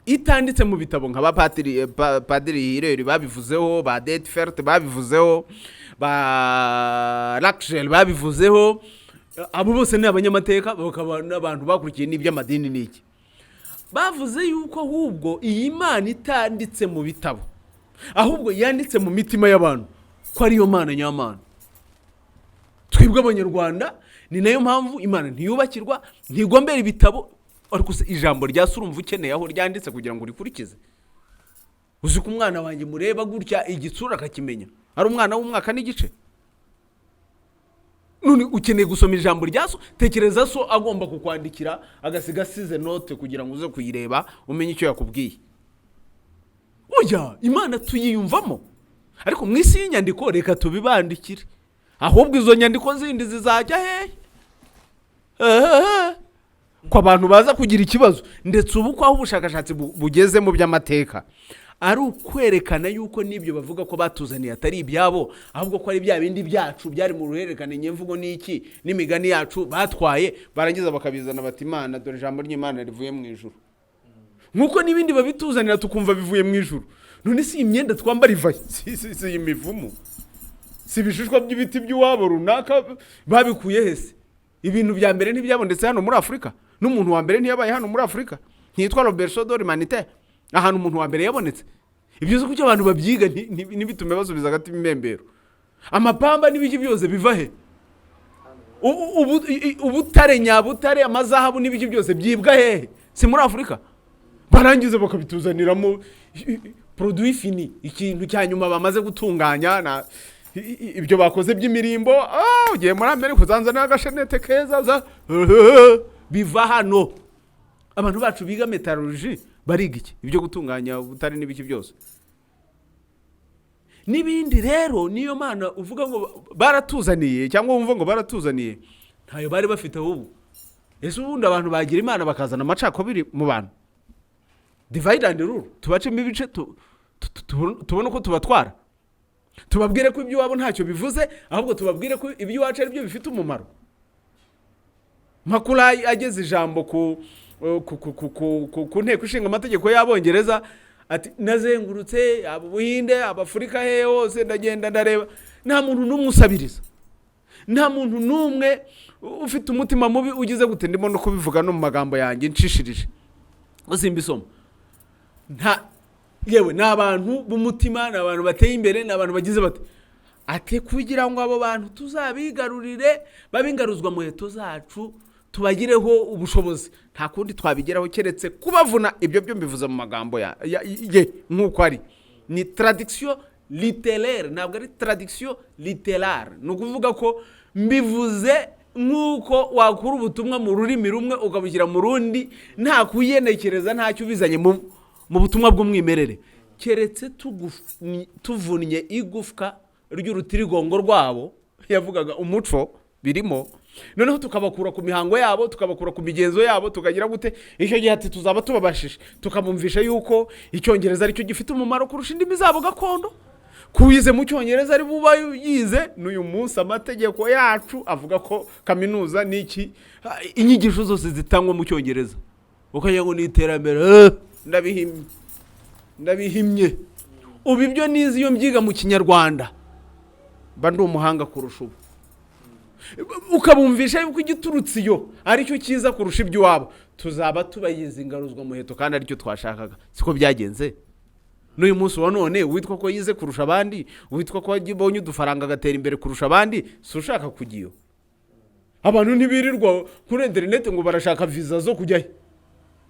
itanditse mu bitabo, nka ba patiri padiri Hireri babivuzeho, ba Detfert babivuzeho, ba Lakshel babivuzeho. Abo bose ni abanyamateka, bakaba n'abantu bakurikiye n'iby'amadini n'iki. Bavuze yuko ahubwo iyi Mana itanditse mu bitabo, ahubwo yanditse mu mitima y'abantu, ko ariyo Mana nyamana. Twebwe Abanyarwanda ni nayo mpamvu Imana ntiyubakirwa, ntigombera ibitabo. Ariko se ijambo rya se urumva ukeneye aho ryanditse kugira ngo urikurikize? Uzi ko umwana wanjye mureba gutya igitsura akakimenya, ari umwana w'umwaka n'igice? None ukeneye gusoma ijambo rya so? Tekereza so agomba kukwandikira, agasiga asize note kugira ngo uze kuyireba umenye icyo yakubwiye. Oya, Imana tuyiyumvamo, ariko mu isi y'inyandiko reka tubibandikire. Ahubwo izo nyandiko zindi zizajya hehe? Ehehe. Ko abantu baza kugira ikibazo? Ndetse ubu ko aho ubushakashatsi bugeze mu by'amateka ari ukwerekana yuko n'ibyo bavuga ko batuzaniye atari ibyabo, ahubwo ko ari bya bindi byacu byari mu ruhererekane nyemvugo n'iki n'imigani yacu batwaye, barangiza bakabizana bati: "Imana, dore ijambo ry'Imana rivuye mu ijuru," nk'uko n'ibindi babituzanira tukumva bivuye mu ijuru. None si imyenda twambara ivahe? Si iyi mivumu, si ibishishwa by'ibiti by'iwabo runaka babikuye hese? Ibintu bya mbere ntibyabonetse hano muri Afurika. N'umuntu wa mbere ntiyabaye hano muri Afurika? Ntiyitwa le berceau de l'humanité, ahantu umuntu wa mbere yabonetse? Ibyo uzi kuki abantu babyiga ntibitume basubiza agati impembero? Amapamba n'ibiki byose biva he? Ubutare nyabutare, amazahabu n'ibiki byose byibwa hehe? Si muri Afurika? Barangiza bakabituzaniramo produit fini, ikintu cya nyuma bamaze gutunganya na ibyo bakoze by'imirimbo. Ugiye muri Amerika uzanzanira agashenete keza za biva hano. Abantu bacu biga métallurgie bariga iki? Ibyo gutunganya ubutare n'ibiki byose n'ibindi. Rero niyo mana uvuga ngo baratuzaniye cyangwa wumva ngo baratuzaniye, ntayo bari bafite. Ahubwo ese ubundi abantu bagira Imana bakazana amacakubiri mu bantu? Divide and rule, tubacemo ibice, tubone uko tubatwara, tubabwire ko iby'iwabo ntacyo bivuze, ahubwo tubabwire ko iby'iwacu ari byo bifite umumaro. Makurayi ageze ijambo ku nteko ishinga amategeko y'Abongereza, ati: "Nazengurutse aba Ubuhinde, Abafurika, hehe hose, ndagenda ndareba, nta muntu n'umwe usabiriza, nta muntu n'umwe ufite umutima mubi ugize gute." Ndimo no kubivuga no mu magambo yanjye nshishirije, simbisoma. Nta yewe, ni abantu b'umutima, ni abantu bateye imbere, ni abantu bagize bate. Ati: "Kugira ngo abo bantu tuzabigarurire, babe ingaruzwa muheto zacu, tubagireho ubushobozi, nta kundi twabigeraho keretse kubavuna." Ibyo byo mbivuze mu magambo ye nk'uko ari, ni traduction littéraire, ntabwo ari traduction littérale. Ni ukuvuga ko mbivuze nk'uko wakura ubutumwa mu rurimi rumwe ukabushyira mu rundi nta kuyenekereza, ntacyo ubizanye mu butumwa bw'umwimerere. Keretse tuvunnye igufwa ry'urutirigongo rwabo, yavugaga umuco birimo, noneho tukabakura ku mihango yabo, tukabakura ku migenzo yabo, tukagira gute, icyo gihe ati tuzaba tubabashije, tukabumvisha yuko Icyongereza aricyo gifite umumaro kurusha indimi zabo gakondo, kuwize mu Cyongereza ari buba yize. N'uyu munsi amategeko yacu avuga ko kaminuza n'iki, inyigisho zose zitangwa mu Cyongereza, ukagira ngo ni iterambere. Ndabihimye, ndabihimye. Ubu ibyo nize, iyo mbyiga mu Kinyarwanda mba ndi umuhanga kurusha ubu. Ukabumvisha yuko igiturutse iyo aricyo cyiza kurusha iby'iwabo, tuzaba tubayizi ingaruzwa muheto, kandi aricyo twashakaga. Siko byagenze? N'uyu munsi wa none, witwa ko yize kurusha abandi, witwa ko abonye udufaranga agatera imbere kurusha abandi, si ushaka kujya iyo? Abantu ntibirirwa kuri interineti ngo barashaka viza zo kujyayo?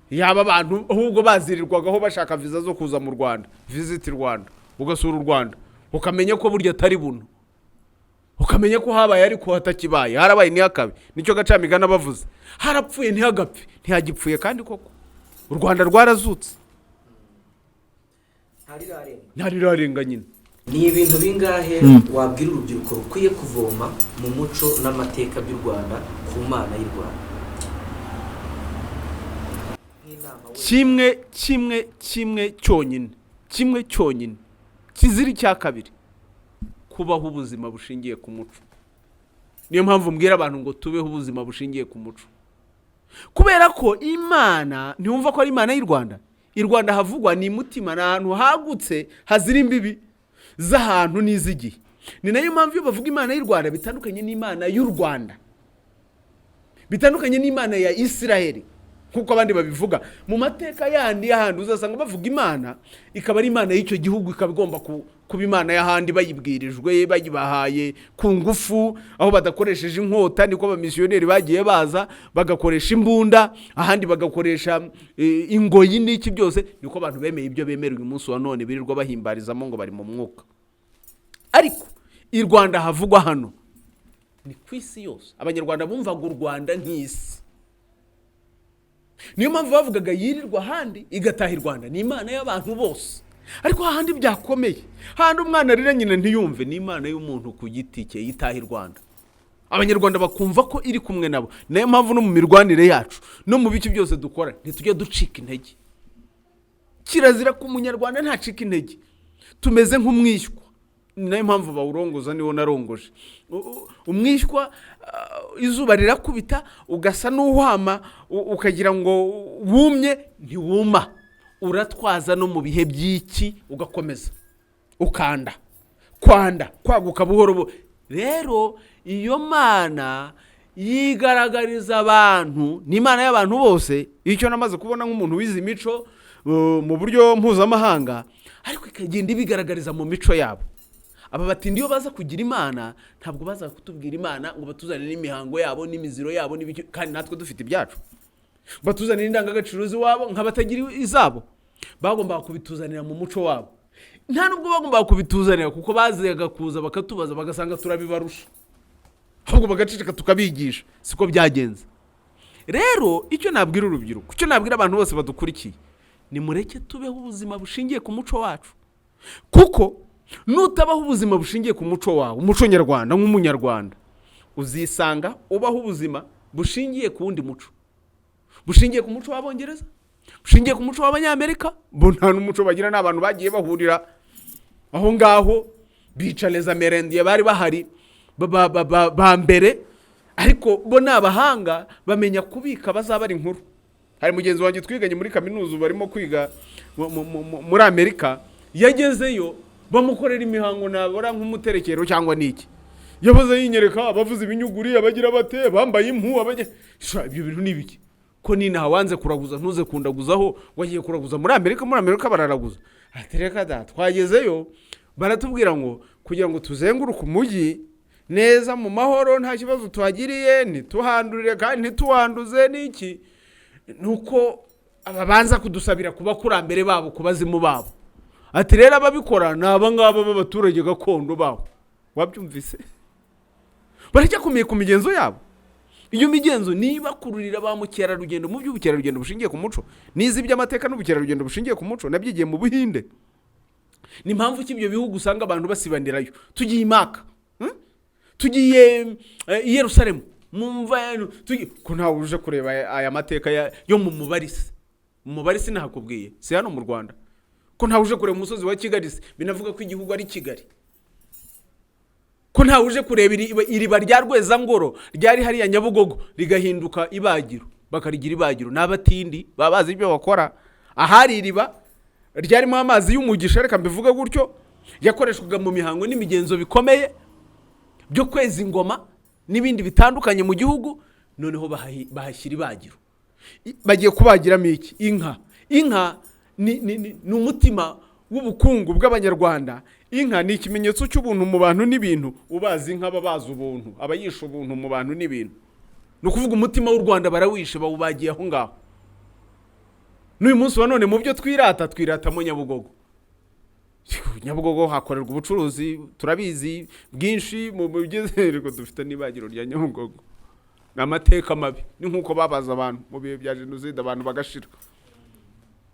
Yaba abantu ahubwo bazirirwagaho bashaka viza zo kuza mu Rwanda, Visit Rwanda, ugasura u Rwanda, ukamenya ko burya atari buno, ukamenya ko habaye ariko hatakibaye, harabaye ntihakabe. Nicyo gacamigana bavuze: harapfuye ntihagapfe, ntihagipfuye. Kandi koko u Rwanda rwarazutse. Ntarirarenga. Ntarirarenga nyine. Ni ibintu bingahe wabwira urubyiruko rukwiye kuvoma mu muco n'amateka by'u Rwanda ku Mana y'u Rwanda, nk'inama wenda? Kimwe, kimwe, kimwe cyonyine, kimwe cyonyine kizira icya kabiri: kubaho ubuzima bushingiye ku muco. Niyo mpamvu mbwira abantu ngo tubeho ubuzima bushingiye ku muco, kubera ko Imana, ntiwumva ko ari Imana y'u Rwanda? I Rwanda havugwa ni mutima, ni ahantu hagutse hazira imbibi z'ahantu n'iz'igihe. Ni nayo mpamvu iyo bavuga Imana y'u Rwanda bitandukanye n'Imana y'u Rwanda, bitandukanye n'Imana ya Isiraheli nk'uko abandi babivuga. Mu mateka yandi y'ahandi uzasanga bavuga Imana ikaba ari Imana y'icyo gihugu, ikaba igomba kuba Imana y'ahandi, bayibwirijwe, bayibahaye ku ngufu, aho badakoresheje inkota. Niko abamisiyoneri bagiye baza bagakoresha imbunda, ahandi bagakoresha ingoyi n'iki byose. Niko abantu bemeye ibyo bemera uyu munsi wa none birirwa bahimbarizamo ngo bari mu mwuka. Ariko i Rwanda havugwa hano ni ku isi yose. Abanyarwanda bumvaga u Rwanda nk'isi, niyo mpamvu bavugaga yirirwa ahandi igataha i Rwanda. Ni Imana y'abantu bose, ariko hahandi byakomeye, hahandi umwana arira nyina ntiyumve, ni Imana y'umuntu ku giti cye yitaha i Rwanda. Abanyarwanda bakumva ko iri kumwe nabo. Niyo mpamvu no mu mirwanire yacu no mu bice byose dukora ntitujya ducika intege. Kirazira ko Umunyarwanda ntacika intege. Tumeze nk'umwishywa, ni nayo mpamvu bawurongoza, niwo narongoje. Umwishywa, izuba rirakubita ugasa n'uhwama, ukagira ngo wumye, ntiwuma, uratwaza no mu bihe by'iki, ugakomeza ukanda kwanda kwaguka buhoro buhoro. Rero iyo Mana Yigaragariza abantu, ni Imana y'abantu bose. Icyo namaze kubona nk'umuntu wize imico mu buryo mpuzamahanga, ariko ikagenda ibigaragariza mu mico yabo. Aba batindi iyo baza kugira Imana, ntabwo baza kutubwira Imana ngo batuzanire n'imihango yabo n'imiziro yabo n'ibiki, kandi natwe dufite ibyacu. Batuzanira indangagaciro z'iwabo nk'abatagira izabo. Bagombaga kubituzanira mu muco wabo. Nta nubwo bagombaga kubituzanira, kuko bazaga kuza bakatubaza, bagasanga turabibarusha, ahubwo bagaceceka tukabigisha. Siko byagenze. Rero icyo nabwira urubyiruko, icyo nabwira abantu bose badukurikiye, nimureke tubeho ubuzima bushingiye ku muco wacu, kuko nutabaho ubuzima bushingiye ku muco wawe, umuco nyarwanda, nk'Umunyarwanda, uzisanga ubaho ubuzima bushingiye ku wundi muco, bushingiye ku muco w'Abongereza, bushingiye ku muco w'Abanyamerika. Bo nta n'umuco bagira, ni abantu bagiye bahurira aho ngaho bica les Amérindiens bari bahari ba mbere, ariko bo ni abahanga, bamenya kubika bazabara inkuru. Hari mugenzi wanjye twiganye muri kaminuza, ubu barimo kwiga muri Amerika. Yagezeyo bamukorera imihango, nabora nk'umuterekero cyangwa n'iki. Yabaze yinyereka abavuza ibinyuguri, abagira bate, bambaye impu, abajya. Sha, ibyo bintu ni ibiki? Ko ninaha wanze kuraguza, ntuze kundaguzaho. Wagiye kuraguza muri Amerika? Muri Amerika bararaguza? Ati: "Reka da, twagezeyo baratubwira ngo kugira ngo tuzenguruke umujyi neza mu mahoro, nta kibazo tuhagiriye, ntituhandurire kandi ntituwanduze n'iki, nuko ababanza kudusabira ku bakurambere babo, ku bazimu babo." Ati: "Rero ababikora ni aba ngaba b'abaturage gakondo babo." Wabyumvise? Baracyakomeye ku migenzo yabo. Iyo migenzo niba kururira ba mukerarugendo mu by'ubukerarugendo bushingiye ku muco. Nize iby'amateka n'ubukerarugendo bushingiye ku muco, nabyigiye mu Buhinde. Ni impamvu ki ibyo bihugu usanga abantu basibanirayo? Tugiye i Maka, Tugiye i Yerusalemu mu mva ko ntawe uje kureba aya mateka yo mu Mubarisi. Mu Mubarisi nahakubwiye, si hano mu Rwanda. Ko ntawe uje kureba umusozi wa Kigali se, binavuga ko igihugu ari Kigali? Ko ntawe uje kureba iriba rya Rwezangoro ryari hariya Nyabugogo, rigahinduka ibagiro, bakarigira ibagiro? Ni abatindi, baba bazi ibyo bakora. Ahari iriba ryarimo amazi y'umugisha, reka mbivuge gutyo, yakoreshwaga mu mihango n'imigenzo bikomeye byo kweza ingoma n'ibindi bitandukanye mu gihugu, noneho bahashyira ibagiro. Bagiye kubagiramo iki? Inka. Inka ni umutima w'ubukungu bw'Abanyarwanda. Inka ni ikimenyetso cy'ubuntu mu bantu n'ibintu. Ubazi inka aba bazi ubuntu, aba yishe ubuntu mu bantu n'ibintu. Ni ukuvuga umutima w'u Rwanda barawishe, bawubagiye aho ngaho. N'uyu munsi wa none mu byo twirata, twiratamo Nyabugogo. Nyabugogo hakorerwa ubucuruzi, turabizi, bwinshi mu bigeze, ariko dufite n'ibagiro rya Nyabugogo. Ni amateka mabi, ni nk'uko babaza abantu mu bihe bya jenoside, abantu bagashira.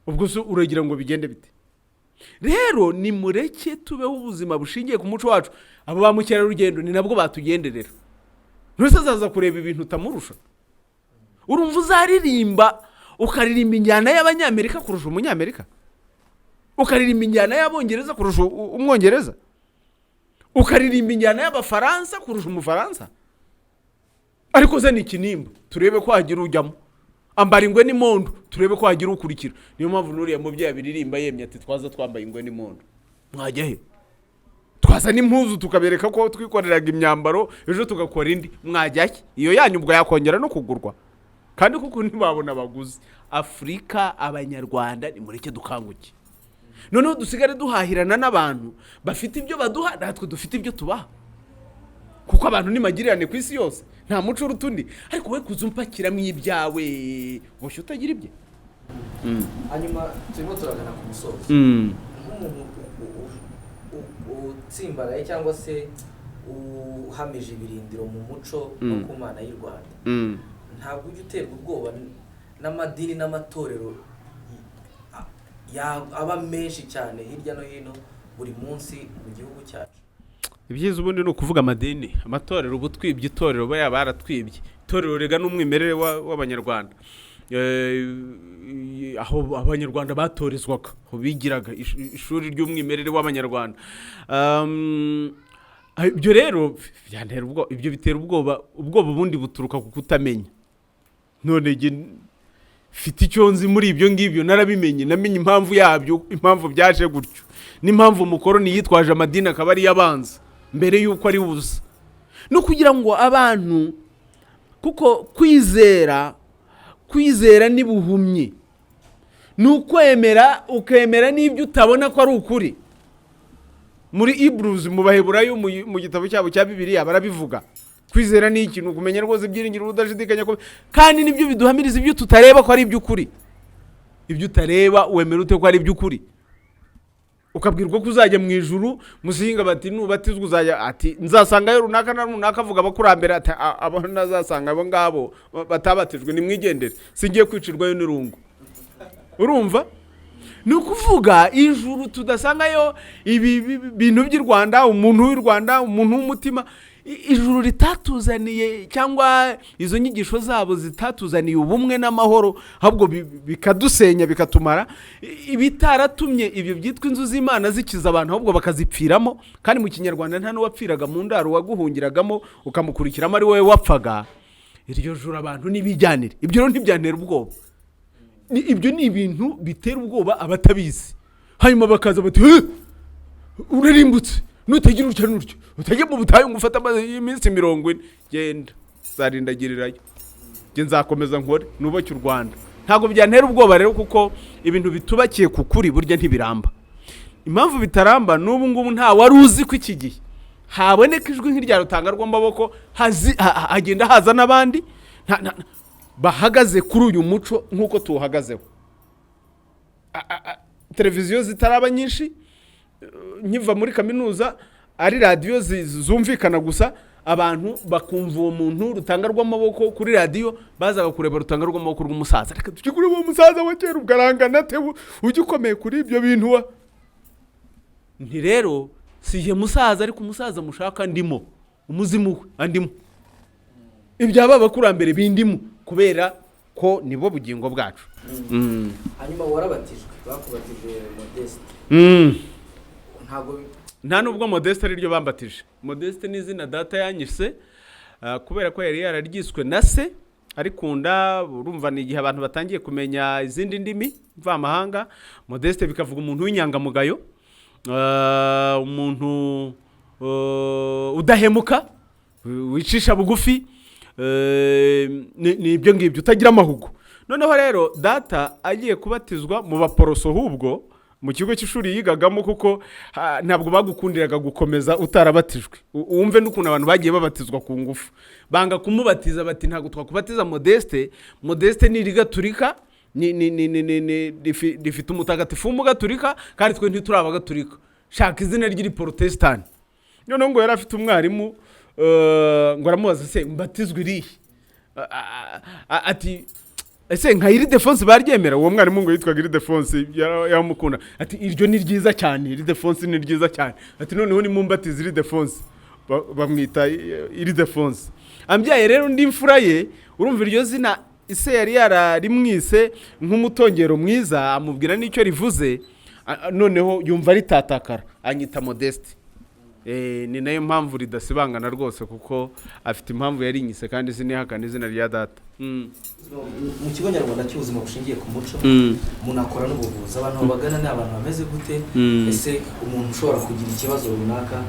Ubwo se uragira ngo bigende bite? Rero nimureke tubeho ubuzima bushingiye ku muco wacu. Abo ba mukerarugendo ni nabwo batugenderera. Ntuse azaza kureba ibintu utamurusha? Urumva uzaririmba, ukaririmba injyana y'Abanyamerika kurusha Umunyamerika, ukaririmba injyana y'Abongereza kurusha Umwongereza, ukaririmba injyana y'Abafaransa kurusha Umufaransa? Ariko zana ikinimba turebe ko hagira ujyamo, ambara ingwe n'imondo turebe ko hagira ukurikira. Niyo mpamvu n'uriya mubyeyi abiririmba yemye, ati: "Twaza twambaye ingwe n'imondo, mwajya he? Twaza n'impuzu tukabereka ko twikoreraga imyambaro, ejo tugakora indi, mwajya he? Iyo yanyu ubwo yakongera no kugurwa?" Kandi kuko ntibabona abaguzi. Afurika, Abanyarwanda, nimureke dukanguke, noneho dusigare duhahirana n'abantu bafite ibyo baduha, natwe dufite ibyo tubaha, kuko abantu ni magirirane ku isi yose, nta muco uruta undi. Ariko we kuza umpakiramo ibyawe, boshye utagira ibye. Hanyuma turimo turagana ku musozo. Nk'umuntu utsimbaraye cyangwa se uhamije ibirindiro mu muco no ku Mana y'u Rwanda, ntabwo ujya uterwa ubwoba n'amadini n'amatorero aba menshi cyane hirya no hino buri munsi mu gihugu cyacu? Ibyiza ubundi ni ukuvuga amadini. Amatorero, ubu twibye itorero, bariya baratwibye itorero. Rega n'umwimerere w'Abanyarwanda, aho Abanyarwanda batorezwaga, aho bigiraga, ishuri ry'umwimerere w'Abanyarwanda. Ibyo rero byantera ubwoba, ibyo bitera ubwoba. Ubwoba ubundi buturuka ku kutamenya. None jye mfite icyo nzi muri ibyo ngibyo, narabimenye, namenye impamvu yabyo, impamvu byaje gutyo, n'impamvu umukoroni yitwaje amadini akaba ariyo abanza mbere y'uko ari buza, no kugira ngo abantu, Kuko kwizera ni buhumyi, ni ukwemera, ukemera n'ibyo utabona ko ari ukuri. Muri Hebrews, mu Baheburayo, mu gitabo cyabo cya Bibiliya barabivuga. Kwizera ni ikintu kumenya rwose ibyiringiro udashidikanya ko, kandi nibyo biduhamiriza ibyo tutareba ko ari iby'ukuri. Ibyo utareba wemera ute ko ari iby'ukuri? Ukabwirwa ko uzajya mu ijuru, musinga bati nubatizwa uzajya, ati nzasangayo runaka na runaka, avuga abakurambere, ati "Abo nazasanga abo ngabo batabatijwe, nimwigendere, singiye kwicirwayo n'irungu." Urumva, ni ukuvuga ijuru tudasangayo ibi bintu by'i Rwanda, umuntu w'i Rwanda, umuntu w'umutima. Ijuru ritatuzaniye, cyangwa izo nyigisho zabo zitatuzaniye ubumwe n'amahoro, ahubwo bikadusenya, bikatumara. Ibitaratumye ibyo byitwa inzu z'Imana zikiza abantu, ahubwo bakazipfiramo. Kandi mu Kinyarwanda nta n'uwapfiraga mu ndaro, waguhungiragamo ukamukurikiramo ari wowe wapfaga. Iryo juru abantu ntibijyanire. Ibyo rero ntibyantera ubwoba. Ibyo ni ibintu bitera ubwoba abatabizi, hanyuma bakaza bati: "Eh, urarimbutse nutagira utya n'utya, utajya mu butayu ngo ufate amazi y'iminsi 40." Genda zarindagirirayo, njye nzakomeza nkore nubake u Rwanda. Ntabwo byantera ubwoba rero, kuko ibintu bitubakiye ku kuri burya ntibiramba. Impamvu bitaramba, n'ubu ngubu nta wari uzi ko iki gihe haboneka ijwi nk'irya Rutanga rw'Amaboko, hagenda haza n'abandi bahagaze kuri uyu muco nk'uko tuwuhagazeho. Televiziyo zitaraba nyinshi, nkiva muri kaminuza ari radiyo zumvikana gusa, abantu bakumva uwo muntu Rutanga rw'Amaboko kuri radiyo, bazaga kureba Rutanga rw'Amaboko rw'umusaza. Reka tujye kureba uwo musaza wa kera, ubwo arangana ate, ujya ukomeye kuri ibyo bintu wa nti. Rero si jye musaza, ariko umusaza mushaka ndimo, umuzimu we andimo, ibya ba bakurambere bindimo, kubera ko nibo bugingo bwacu. Hanyuma warabatijwe, bakubatije Modeste? Ntabwo Nta nubwo Modeste ari ryo bambatije. Modeste ni izina data yanyise, kubera ko yari yararyiswe na se arikunda. Urumva ni igihe abantu batangiye kumenya izindi ndimi mvamahanga. Modeste bikavuga umuntu w'inyangamugayo, umuntu udahemuka, wicisha bugufi, ni ibyo ngibyo, utagira amahugu. Noneho rero data agiye kubatizwa mu Baporoso, ahubwo mu kigo cy'ishuri yigagamo, kuko ntabwo bagukundiraga gukomeza utarabatijwe. Wumve n'ukuntu abantu bagiye babatizwa ku ngufu. Banga kumubatiza, bati ntabwo twakubatiza Modeste. Modeste ni irigaturika, ni rifite umutagatifu w'umugaturika, kandi twe ntituri abagaturika, shaka izina ry'iri porotesitanti. Noneho ngo yari afite umwarimu, ngo aramubaza: "Se mbatizwe irihe?" Ati: "Ese nka Iridefonse baryemera?" Uwo mwarimu ngo yitwaga Iridefonse, yaramukunda. Ati: "Iryo ni ryiza cyane, Iridefonse ni ryiza cyane." Ati: "Noneho nimumbatize Iridefonse." Bamwita Iridefonse. Ambyaye rero undi mfura ye, urumva iryo zina ise yari yararimwise nk'umutongero mwiza, amubwira n'icyo rivuze. Noneho yumva ritatakara, anyita Modeste. Ni nayo mpamvu ridasibangana rwose, kuko afite impamvu yarinyise, kandi sinihakana izina rya data. Mu Kigo Nyarwanda cy'Ubuzima Bushingiye ku Muco umuntu akora n'ubuvuzi. Abantu babagana ni abantu bameze gute? Ese umuntu ushobora kugira ikibazo runaka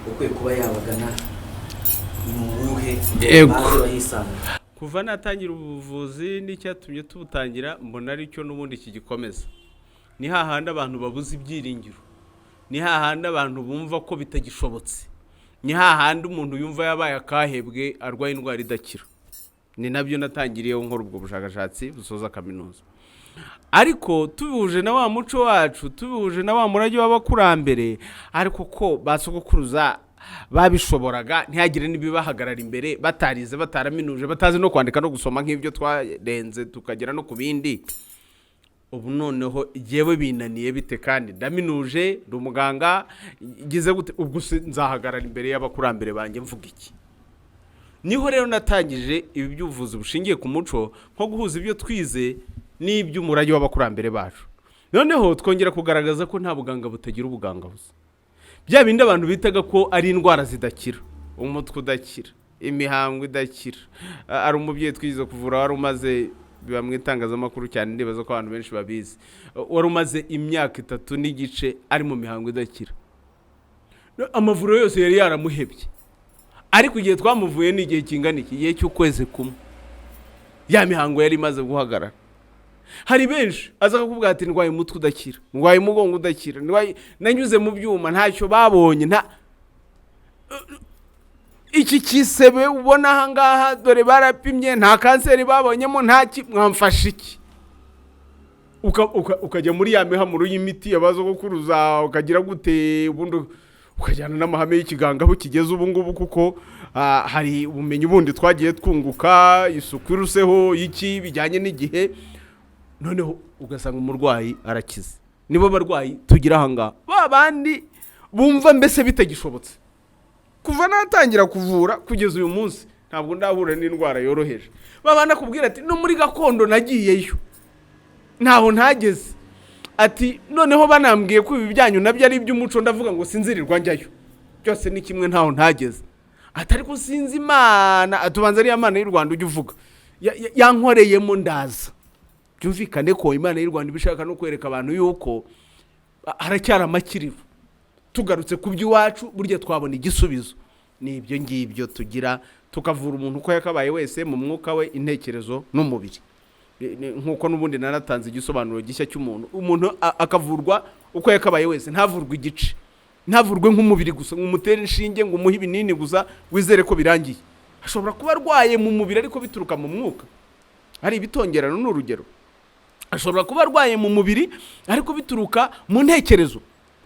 ukwiye kuba yabagana ni uwuhe? Yego. Baze bahisanga. Kuva natangira ubuvuzi n'icyatumye tubutangira, mbona aricyo n'ubundi kigikomeza. Ni hahandi abantu babuze ibyiringiro, ni hahandi abantu bumva ko bitagishobotse, ni hahandi umuntu yumva yabaye akahebwe, arwaye indwara idakira. Ni nabyo natangiriyeho nkora ubwo bushakashatsi busoza kaminuza. Ariko tubihuje na wa muco wacu, tubihuje na wa murage w'abakurambere, ariko ko ba sogokuruza babishoboraga, ntihagire n'ibibahagarara imbere, batarize, bataraminuje, batazi no kwandika no gusoma nk'ibyo twarenze tukagera no ku bindi, ubu noneho jyewe binaniye bite kandi ndaminuje, ndi umuganga, ngize gute? Ubwo se nzahagarara imbere y'abakurambere banjye mvuga iki? Niho rero natangije ibi by'ubuvuzi bushingiye ku muco, nko guhuza ibyo twize n'iby'umurage w'abakurambere bacu. Noneho twongera kugaragaza ko nta buganga butagira ubuganga busa. Bya bindi abantu bitaga ko ari indwara zidakira, umutwe udakira, imihango idakira. Ari umubyeyi twize kuvura wari umaze, biba mu itangazamakuru cyane, ndibaza ko abantu benshi babizi, wari umaze imyaka 3 n'igice ari mu mihango idakira. Amavuriro yose yari yaramuhebye, ariko igihe twamuvuye ni igihe kingana iki? Igihe cy'ukwezi kumwe. Ya mihango yari imaze guhagarara. Hari benshi aza akakubwira ati: "Ndwaye umutwe udakira, ndwaye umugongo udakira, ndwaye, nanyuze mu byuma ntacyo babonye, nta iki kisebe ubona aha ngaha, dore barapimye nta kanseri babonyemo, nta ki, mwamfasha iki?" Ukajya muri ya mihamuro y'imiti y'abazogokuruza, ukagira gute, ubundi ukajyana n'amahame y'ikiganga aho kigeze ubu ngubu, kuko hari ubumenyi bundi twagiye twunguka, isuku iruseho, iki bijyanye n'igihe, noneho ugasanga umurwayi arakize. Nibo barwayi tugira aha ngaha, ba bandi bumva mbese bitagishobotse. Kuva natangira kuvura kugeza uyu munsi, ntabwo ndahura n'indwara yoroheje. Babana akubwira ati: "No muri gakondo nagiyeyo, ntaho ntageze," ati: "Noneho banambwiye ko ibi byanyu nabyo ari iby'umuco, ndavuga ngo sinzirirwa njyayo, byose ni kimwe, ntaho ntageze," ati: "Ariko sinzi Imana," atubanza ariya Mana y'u Rwanda ujya uvuga yankoreyemo ndaza. Byumvikane ko Imana y'u Rwanda iba ishaka no kwereka abantu yuko haracyari amakiriro. Tugarutse ku by'iwacu, burya twabona igisubizo. Ni ibyo ngibyo tugira, tukavura umuntu uko yakabaye wese, mu mwuka we, intekerezo n'umubiri. Nk'uko n'ubundi naratanze igisobanuro gishya cy'umuntu, umuntu akavurwa uko yakabaye wese, ntavurwe igice, ntavurwe nk'umubiri gusa, ngo umutere inshinge, ngo umuhe ibinini gusa, wizere ko birangiye. Ashobora kuba arwaye mu mubiri ariko bituruka mu mwuka. Hari ibitongerano, ni urugero. Ashobora kuba arwaye mu mubiri ariko bituruka mu ntekerezo,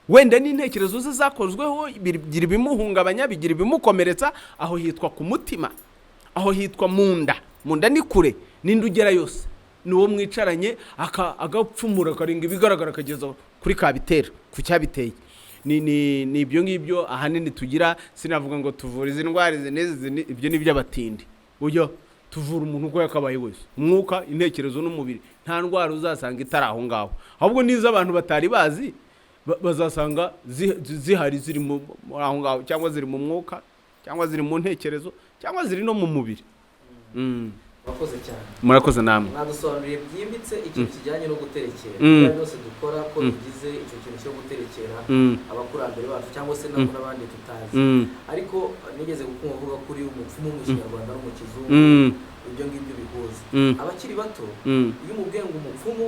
wenda n'intekerezo ze zakozweho, bigira ibimuhungabanya, bigira ibimukomeretsa. Aho hitwa ku mutima, aho hitwa mu nda. Mu nda ni kure, ninde ugera yose? Ni uwo mwicaranye agapfumura, akarenga ibigaragara, akageza kuri kabitera, ku cyabiteye. Ni ibyo ngibyo ahanini tugira. Sinavuga ngo tuvura izi ndwara izi n'izi ibyo ni iby'abatindi. Ujya tuvura umuntu uko yakabaye wese, umwuka, intekerezo n'umubiri. Nta ndwara uzasanga itari aho ngaho, ahubwo n'izo abantu batari bazi bazasanga zihari, ziri muri aho ngaho, cyangwa ziri mu mwuka, cyangwa ziri mu ntekerezo, cyangwa ziri no mu mubiri. Murakoze cyane. Murakoze namwe. Mwadusobanuriye byimbitse ikintu kijyanye no guterekera. Ibyo byose dukora ko bigize icyo kintu cyo guterekera abakurambere bacu, cyangwa se nabo n'abandi tutazi. Ariko nigeze kukumva uvuga ko uri umupfumu mu Kinyarwanda no mu Kizungu, ibyo ngibyo bihuza. Abakiri bato, iyo umubwiye ngo umupfumu,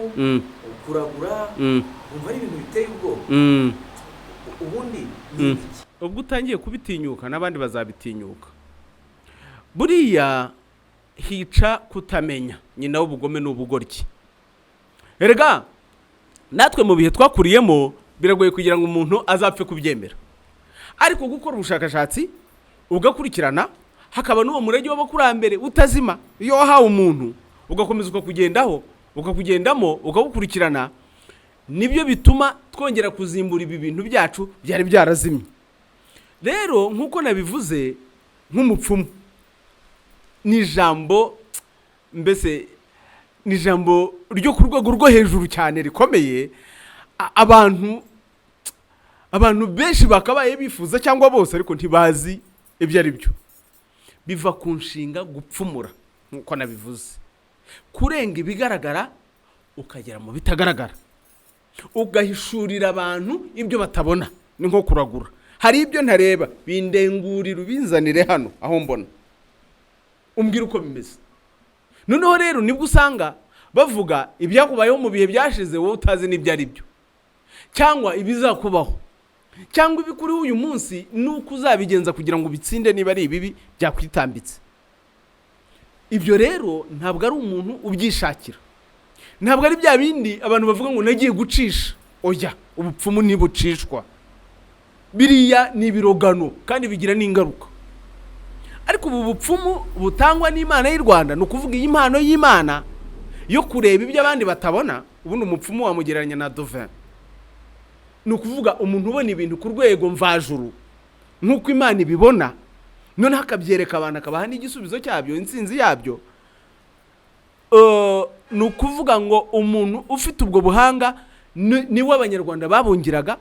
kuragura, wumva ari ibintu biteye ubwoba. Ubundi ni ibiki? Ubwo utangiye kubitinyuka, n'abandi bazabitinyuka. Buriya hica kutamenya, nyina w'ubugome ni ubugoryi. Erega natwe mu bihe twakuriyemo biragoye kugira ngo umuntu azapfe kubyemera, ariko gukora ubushakashatsi ugakurikirana, hakaba n'uwo murage w'abakurambere utazima, iyo wahawe umuntu ugakomeza ukakugendaho, ukakugendamo, ukawukurikirana, nibyo bituma twongera kuzimbura ibi bintu byacu byari byarazimye. Rero nk'uko nabivuze, nk'umupfumu ni ijambo, mbese ni ijambo ryo ku rwego rwo hejuru cyane rikomeye. Abantu benshi bakabaye bifuza, cyangwa bose, ariko ntibazi ibyo ari byo. Biva ku nshinga gupfumura, nk'uko nabivuze, kurenga ibigaragara ukagera mu bitagaragara, ugahishurira abantu ibyo batabona. Ni nko kuragura: hari ibyo ntareba, bindengurira, ubinzanire hano aho mbona, umbwire uko bimeze. Noneho rero nibwo usanga bavuga ibyakubayeho mu bihe byashize wowe utazi n'ibyo ari byo, cyangwa ibizakubaho, cyangwa ibikuriho uyu munsi, nuko uzabigenza kugira ngo ubitsinde niba ari ibibi byakwitambitse. Ibyo rero ntabwo ari umuntu ubyishakira, ntabwo ari bya bindi abantu bavuga ngo nagiye gucisha. Oya, ubupfumu ntibucishwa, biriya ni ibirogano kandi bigira n'ingaruka. Ariko ubu bupfumu butangwa n'Imana y'u Rwanda, ni ukuvuga iyi mpano y'Imana yo kureba ibyo abandi batabona. Ubundi umupfumu wamugereranya na devin, ni ukuvuga umuntu ubona ibintu ku rwego mvajuru nk'uko Imana ibibona, noneho akabyereka abantu, akabaha n'igisubizo cyabyo, intsinzi yabyo. Ni ukuvuga ngo umuntu ufite ubwo buhanga niwe Abanyarwanda babungiraga,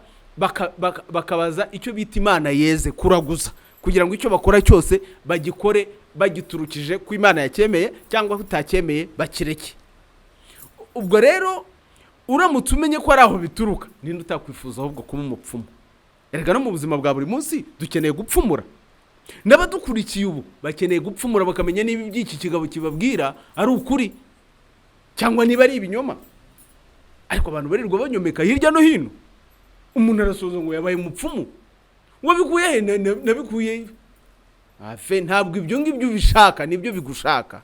bakabaza icyo bita Imana yeze, kuraguza, kugira ngo icyo bakora cyose bagikore bagiturukije ku Imana yacyemeye, cyangwa utacyemeye bakireke. Ubwo rero uramutse umenye ko ari aho bituruka, ninde utakwifuza ahubwo kuba umupfumu? Erega no mu buzima bwa buri munsi dukeneye gupfumura. N'abadukurikiye ubu bakeneye gupfumura, bakamenya niba iby'iki kigabo kibabwira ari ukuri cyangwa niba ari ibinyoma. Ariko abantu barirwa banyomeka hirya no hino. Umuntu arasoza ngo yabaye umupfumu. Wabikuye he? Nabikuye afe. Ntabwo ibyo ngibyo ubishaka, nibyo bigushaka.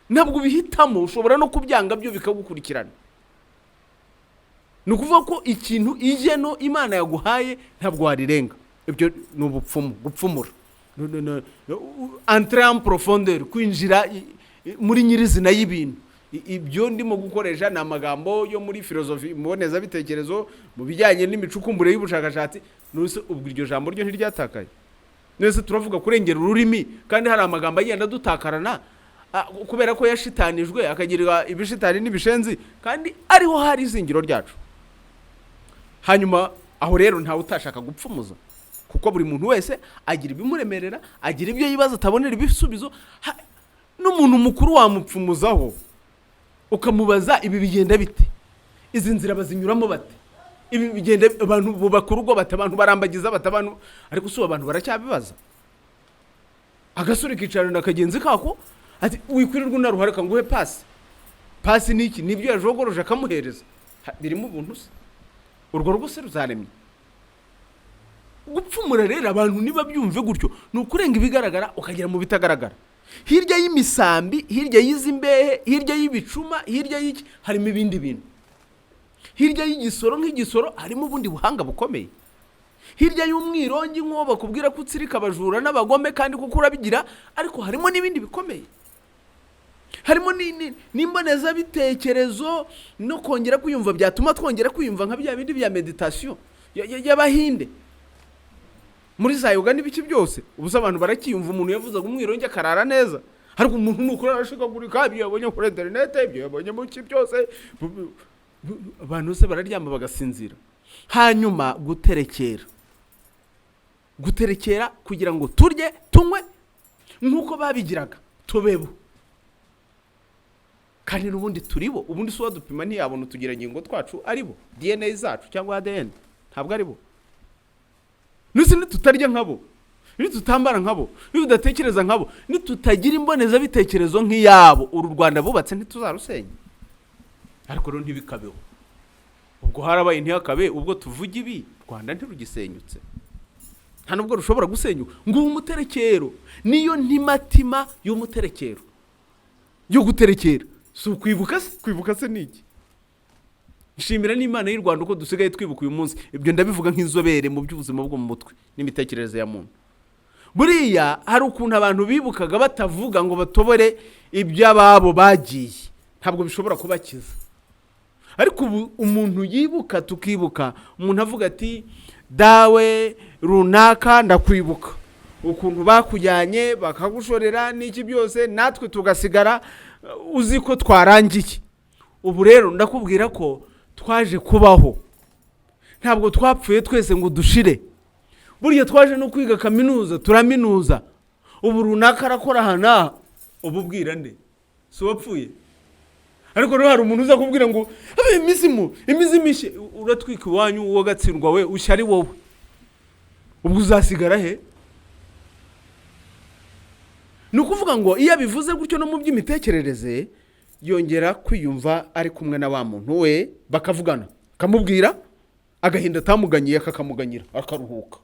Ntabwo ubihitamo, ushobora no kubyanga, byo bikagukurikirana. Ni ukuvuga ko ikintu igeno Imana yaguhaye ntabwo warirenga. Ibyo ni ubupfumu, gupfumura. No, entrer en profondeur, kwinjira muri nyirizina y'ibintu. Ibyo ndimo gukoresha ni amagambo yo muri filozofi, mbonezabitekerezo, mu bijyanye n'imicukumbure y'ubushakashatsi. Nuse ubwo iryo jambo ryo ntiryatakaye? Nese turavuga kurengera ururimi kandi hari amagambo agenda adutakarana, kubera ko yashitanijwe, akagirwa ibishitani n'ibishenzi, kandi ariho hari izingiro ryacu. Hanyuma aho rero ntawe utashaka gupfumuza, kuko buri muntu wese agira ibimuremerera, agira ibyo yibaza atabonera ibisubizo. N'umuntu mukuru wamupfumuzaho, ukamubaza: ibi bigenda bite? Izi nzira bazinyuramo bate? Ibi bigenda, abantu bubaka urugo bate? Abantu barambagiza bate? Abantu, ariko si ubu abantu baracyabibaza. Agasore kicarana na kagenzi kako, ati: "Wikwirirwa unaruha, reka nguhe pasi." Pasi ni iki? Nibyo yajogoroje akamuhereza. Birimo ubuntu se? Urwo rugo se ruzaremye? Gupfumura rero, abantu niba byumve gutyo, ni ukurenga ibigaragara ukagera mu bitagaragara. Hirya y'imisambi, hirya y'izi mbehe, hirya y'ibicuma, hirya y'iki, harimo ibindi bintu. Hirya y'igisoro nk'igisoro harimo ubundi buhanga bukomeye. Hirya y'umwirongi, nk'uwo bakubwira ko utsirika abajura n'abagome, kandi kuko urabigira, ariko harimo n'ibindi bikomeye. Harimo n'imbonezabitekerezo no kongera kwiyumva, byatuma twongera kwiyumva nka bya bindi bya méditation y'Abahinde muri za yoga n'ibiki byose. Ubu se abantu barakiyumva? Umuntu yavuzaga umwirongi akarara neza, ariko umuntu nukuri arashikagurika. Ibyo yabonye kuri interinete, ibyo yabonye mu ki byose, abantu bose bararyama bagasinzira. Hanyuma guterekera, guterekera kugira ngo turye, tunywe nk'uko babigiraga, tubebo kandi n'ubundi turi bo. Ubundi si uwadupima ntiyabona utugirangingo twacu ari bo, DNA zacu cyangwa ADN, ntabwo ari bo. Nuse nitutarya nkabo, nitutambara nkabo, nitudatekereza nkabo, nitutagira imbonezabitekerezo nk'iyabo, uru Rwanda bubatse ntituzarusenya? Ariko rero ntibikabeho. Ubwo harabaye ntihakabe. Ubwo tuvuga ibi, Rwanda ntirugisenyutse, nta nubwo rushobora gusenyuka. Nguwo umuterekero, niyo ntimatima y'umuterekero yo guterekera. Si ukwibuka se? Kwibuka se ni iki? Nshimira n'Imana y'u Rwanda uko dusigaye twibuka uyu munsi. Ibyo ndabivuga nk'inzobere mu by'ubuzima bwo mu mutwe n'imitekerereze ya muntu. Buriya hari ukuntu abantu bibukaga batavuga ngo batobore iby'ababo bagiye, ntabwo bishobora kubakiza. Ariko ubu umuntu yibuka, tukibuka, umuntu avuga ati: "Dawe runaka, ndakwibuka ukuntu bakujyanye bakagushorera n'iki byose, natwe tugasigara, uzi ko twarangiye." Ubu rero ndakubwira ko twaje kubaho, ntabwo twapfuye twese ngo dushire. Burya twaje no kwiga kaminuza, turaminuza. Ubu runaka arakora aha n'aha. Ubu ubwira nde? Si uwapfuye? Ariko rero hari umuntu uza kubwira ngo abe imizimu, imizimu ishye, uratwika iwanyu uwo gatsindwa we, ushya ari wowe. Ubwo uzasigara he? Ni ukuvuga ngo iyo abivuze gutyo, no mu by'imitekerereze yongera kwiyumva ari kumwe na wa muntu we, bakavugana, akamubwira agahinda atamuganyiye, akakamuganyira, akaruhuka.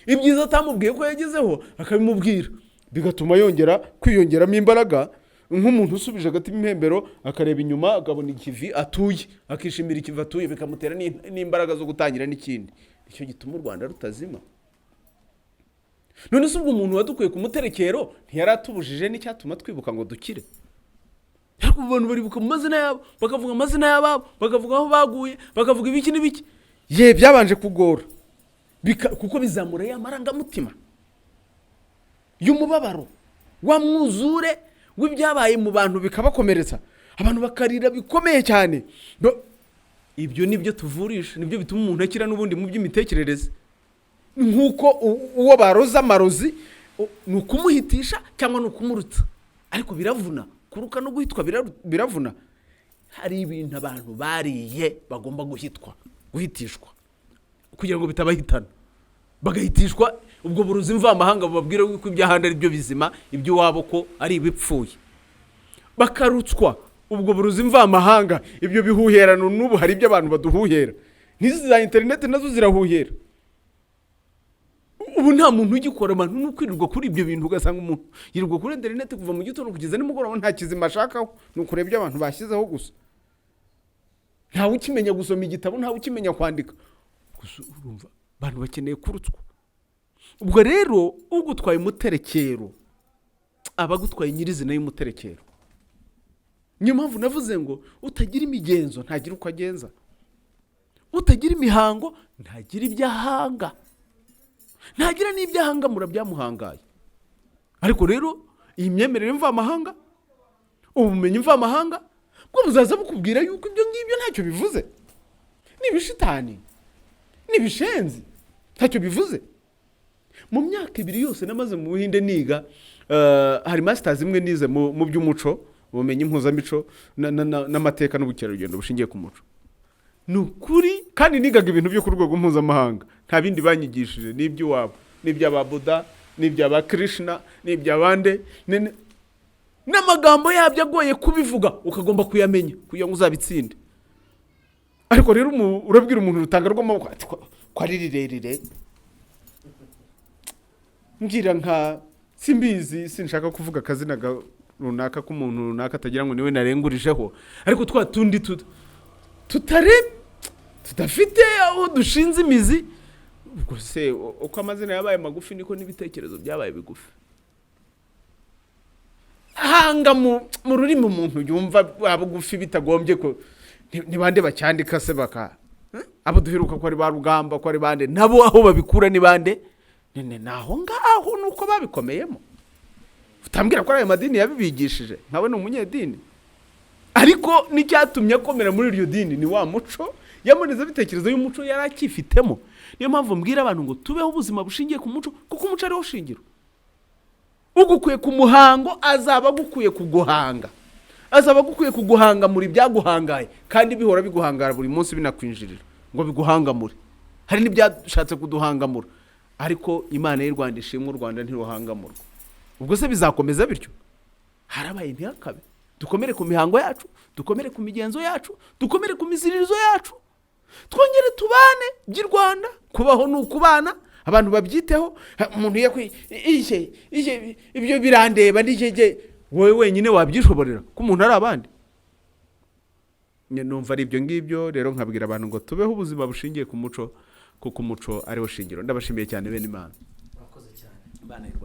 Ibyiza atamubwiye ko yagezeho akabimubwira, bigatuma yongera kwiyongeramo imbaraga, nk'umuntu usubije agati impembero, akareba inyuma akabona ikivi atuye, akishimira ikivi atuye, bikamutera n'imbaraga zo gutangira n'ikindi. Nicyo gituma u Rwanda rutazima. None se ubwo umuntu wadukuye ku muterekero ntiyari atubujije n'icyatuma twibuka ngo dukire? Ariko ubu abantu baribuka mu mazina yabo, bakavuga amazina y'ababo, bakavuga aho baguye, bakavuga ibiki n'ibiki. Ye byabanje kugora, kuko bizamura ya marangamutima y'umubabaro, wa mwuzure w'ibyabaye mu bantu, bikabakomeretsa, abantu bakarira bikomeye cyane. Ibyo nibyo tuvurisha, nibyo bituma umuntu akira n'ubundi mu by'imitekerereze. Nk'uko uwo baroza amarozi, ni ukumuhitisha cyangwa ni ukumurutsa, ariko biravuna. Kuruka no guhitwa biravuna. Hari ibintu abantu bariye bagomba guhitwa, guhitishwa kugira ngo bitabahitana, bagahitishwa. Ubwo burozi mvamahanga bubabwira yuko iby'ahandi ari byo bizima, iby'iwabo ko ari ibipfuye. Bakarutswa ubwo burozi mvamahanga, ibyo bihuherano. N'ubu hari ibyo abantu baduhuhera, n'izi za interineti nazo zirahuhera. Ubu nta muntu ugikora, abantu ni ukwirirwa kuri ibyo bintu, ugasanga umuntu yirirwa kuri interineti kuva mu gitondo kugeza nimugoroba, nta kizima ashakaho, ni ukureba ibyo abantu bashyizeho gusa. Ntawe ukimenya gusoma igitabo, ntawe ukimenya kwandika gusa. Urumva abantu bakeneye kurutswa. Ubwo rero ugutwaye umuterekero aba agutwaye nyirizina y'umuterekero. Niyo mpamvu navuze ngo utagira imigenzo ntagira uko agenza, utagira imihango ntagira ibyo ahanga, ntagira n'ibyo ahangamura byamuhangaye. Ariko rero iyi myemerere mvamahanga, ubumenyi mvamahanga bwo buzaza bukubwira yuko ibyo ngibyo ntacyo bivuze, ni ibishitani, ni ibishenzi, ntacyo bivuze. Mu myaka 2 yose namaze mu Buhinde niga, hari masters imwe nize mu by'umuco, ubumenyi mpuzamico n'amateka n'ubukerarugendo bushingiye ku muco. Ni ukuri, kandi nigaga ibintu byo ku rwego mpuzamahanga, nta bindi banyigishije, n'iby'iwabo, n'iby'ababuda, n'iby'aba Krishna, n'iby'abande, n'amagambo yabyo agoye kubivuga, ukagomba kuyamenya kugira ngo uzabitsinde. Ariko rero urabwira umuntu urutanga rw'amaboko ati ko ari rirerire, mbwira nka simbizi, sinshaka kuvuga akazina runaka k'umuntu runaka atagira ngo niwe narengurijeho, ariko twa tundi tutare tudafite aho dushinze imizi. Ubwo se uko amazina yabaye magufi niko n'ibitekerezo byabaye bigufi. Hanga mu rurimi umuntu yumva rwa bugufi, bitagombye ko ni bande bacyandika se baka. Abo duheruka ko ari ba Rugamba, ko ari bande, nabo aho babikura ni bande? Nene naho ngaho nuko babikomeyemo. Utambwira ko ari ayo madini yabibigishije, nkawe ni umunyedini, ariko n'icyatumye akomera muri iryo dini ni wa muco yambonezabitekerezo y'umuco yari akifitemo. Niyo mpamvu mbwira abantu ngo tubeho ubuzima bushingiye ku muco, kuko umuco ariwo shingiro. Ugukuye ku muhango azaba agukuye ku guhanga, azaba agukuye ku guhangamura ibyaguhangaye, kandi bihora biguhangara buri munsi, binakwinjirira ngo biguhangamure. Hari n'ibyashatse kuduhangamura, ariko Imana y'u Rwanda ishimwe, u Rwanda ntiruhangamurwa. Ubwo se bizakomeza bityo? Harabaye ntihakabe. Dukomere ku mihango yacu, dukomere ku migenzo yacu, dukomere ku miziririzo yacu, twongere tubane by'i Rwanda. Kubaho ni ukubana, abantu babyiteho. Umuntu yakwi ihe ihe ibyo birandeba n'ikege, wowe wenyine wabyishoborera ko umuntu ari abandi. Numva ari ibyo ngibyo rero, nkabwira abantu ngo tubeho ubuzima bushingiye ku muco, kuko umuco ariwo shingiro. Ndabashimiye cyane, bene Imana. Murakoze cyane. Imana y'u Rwanda.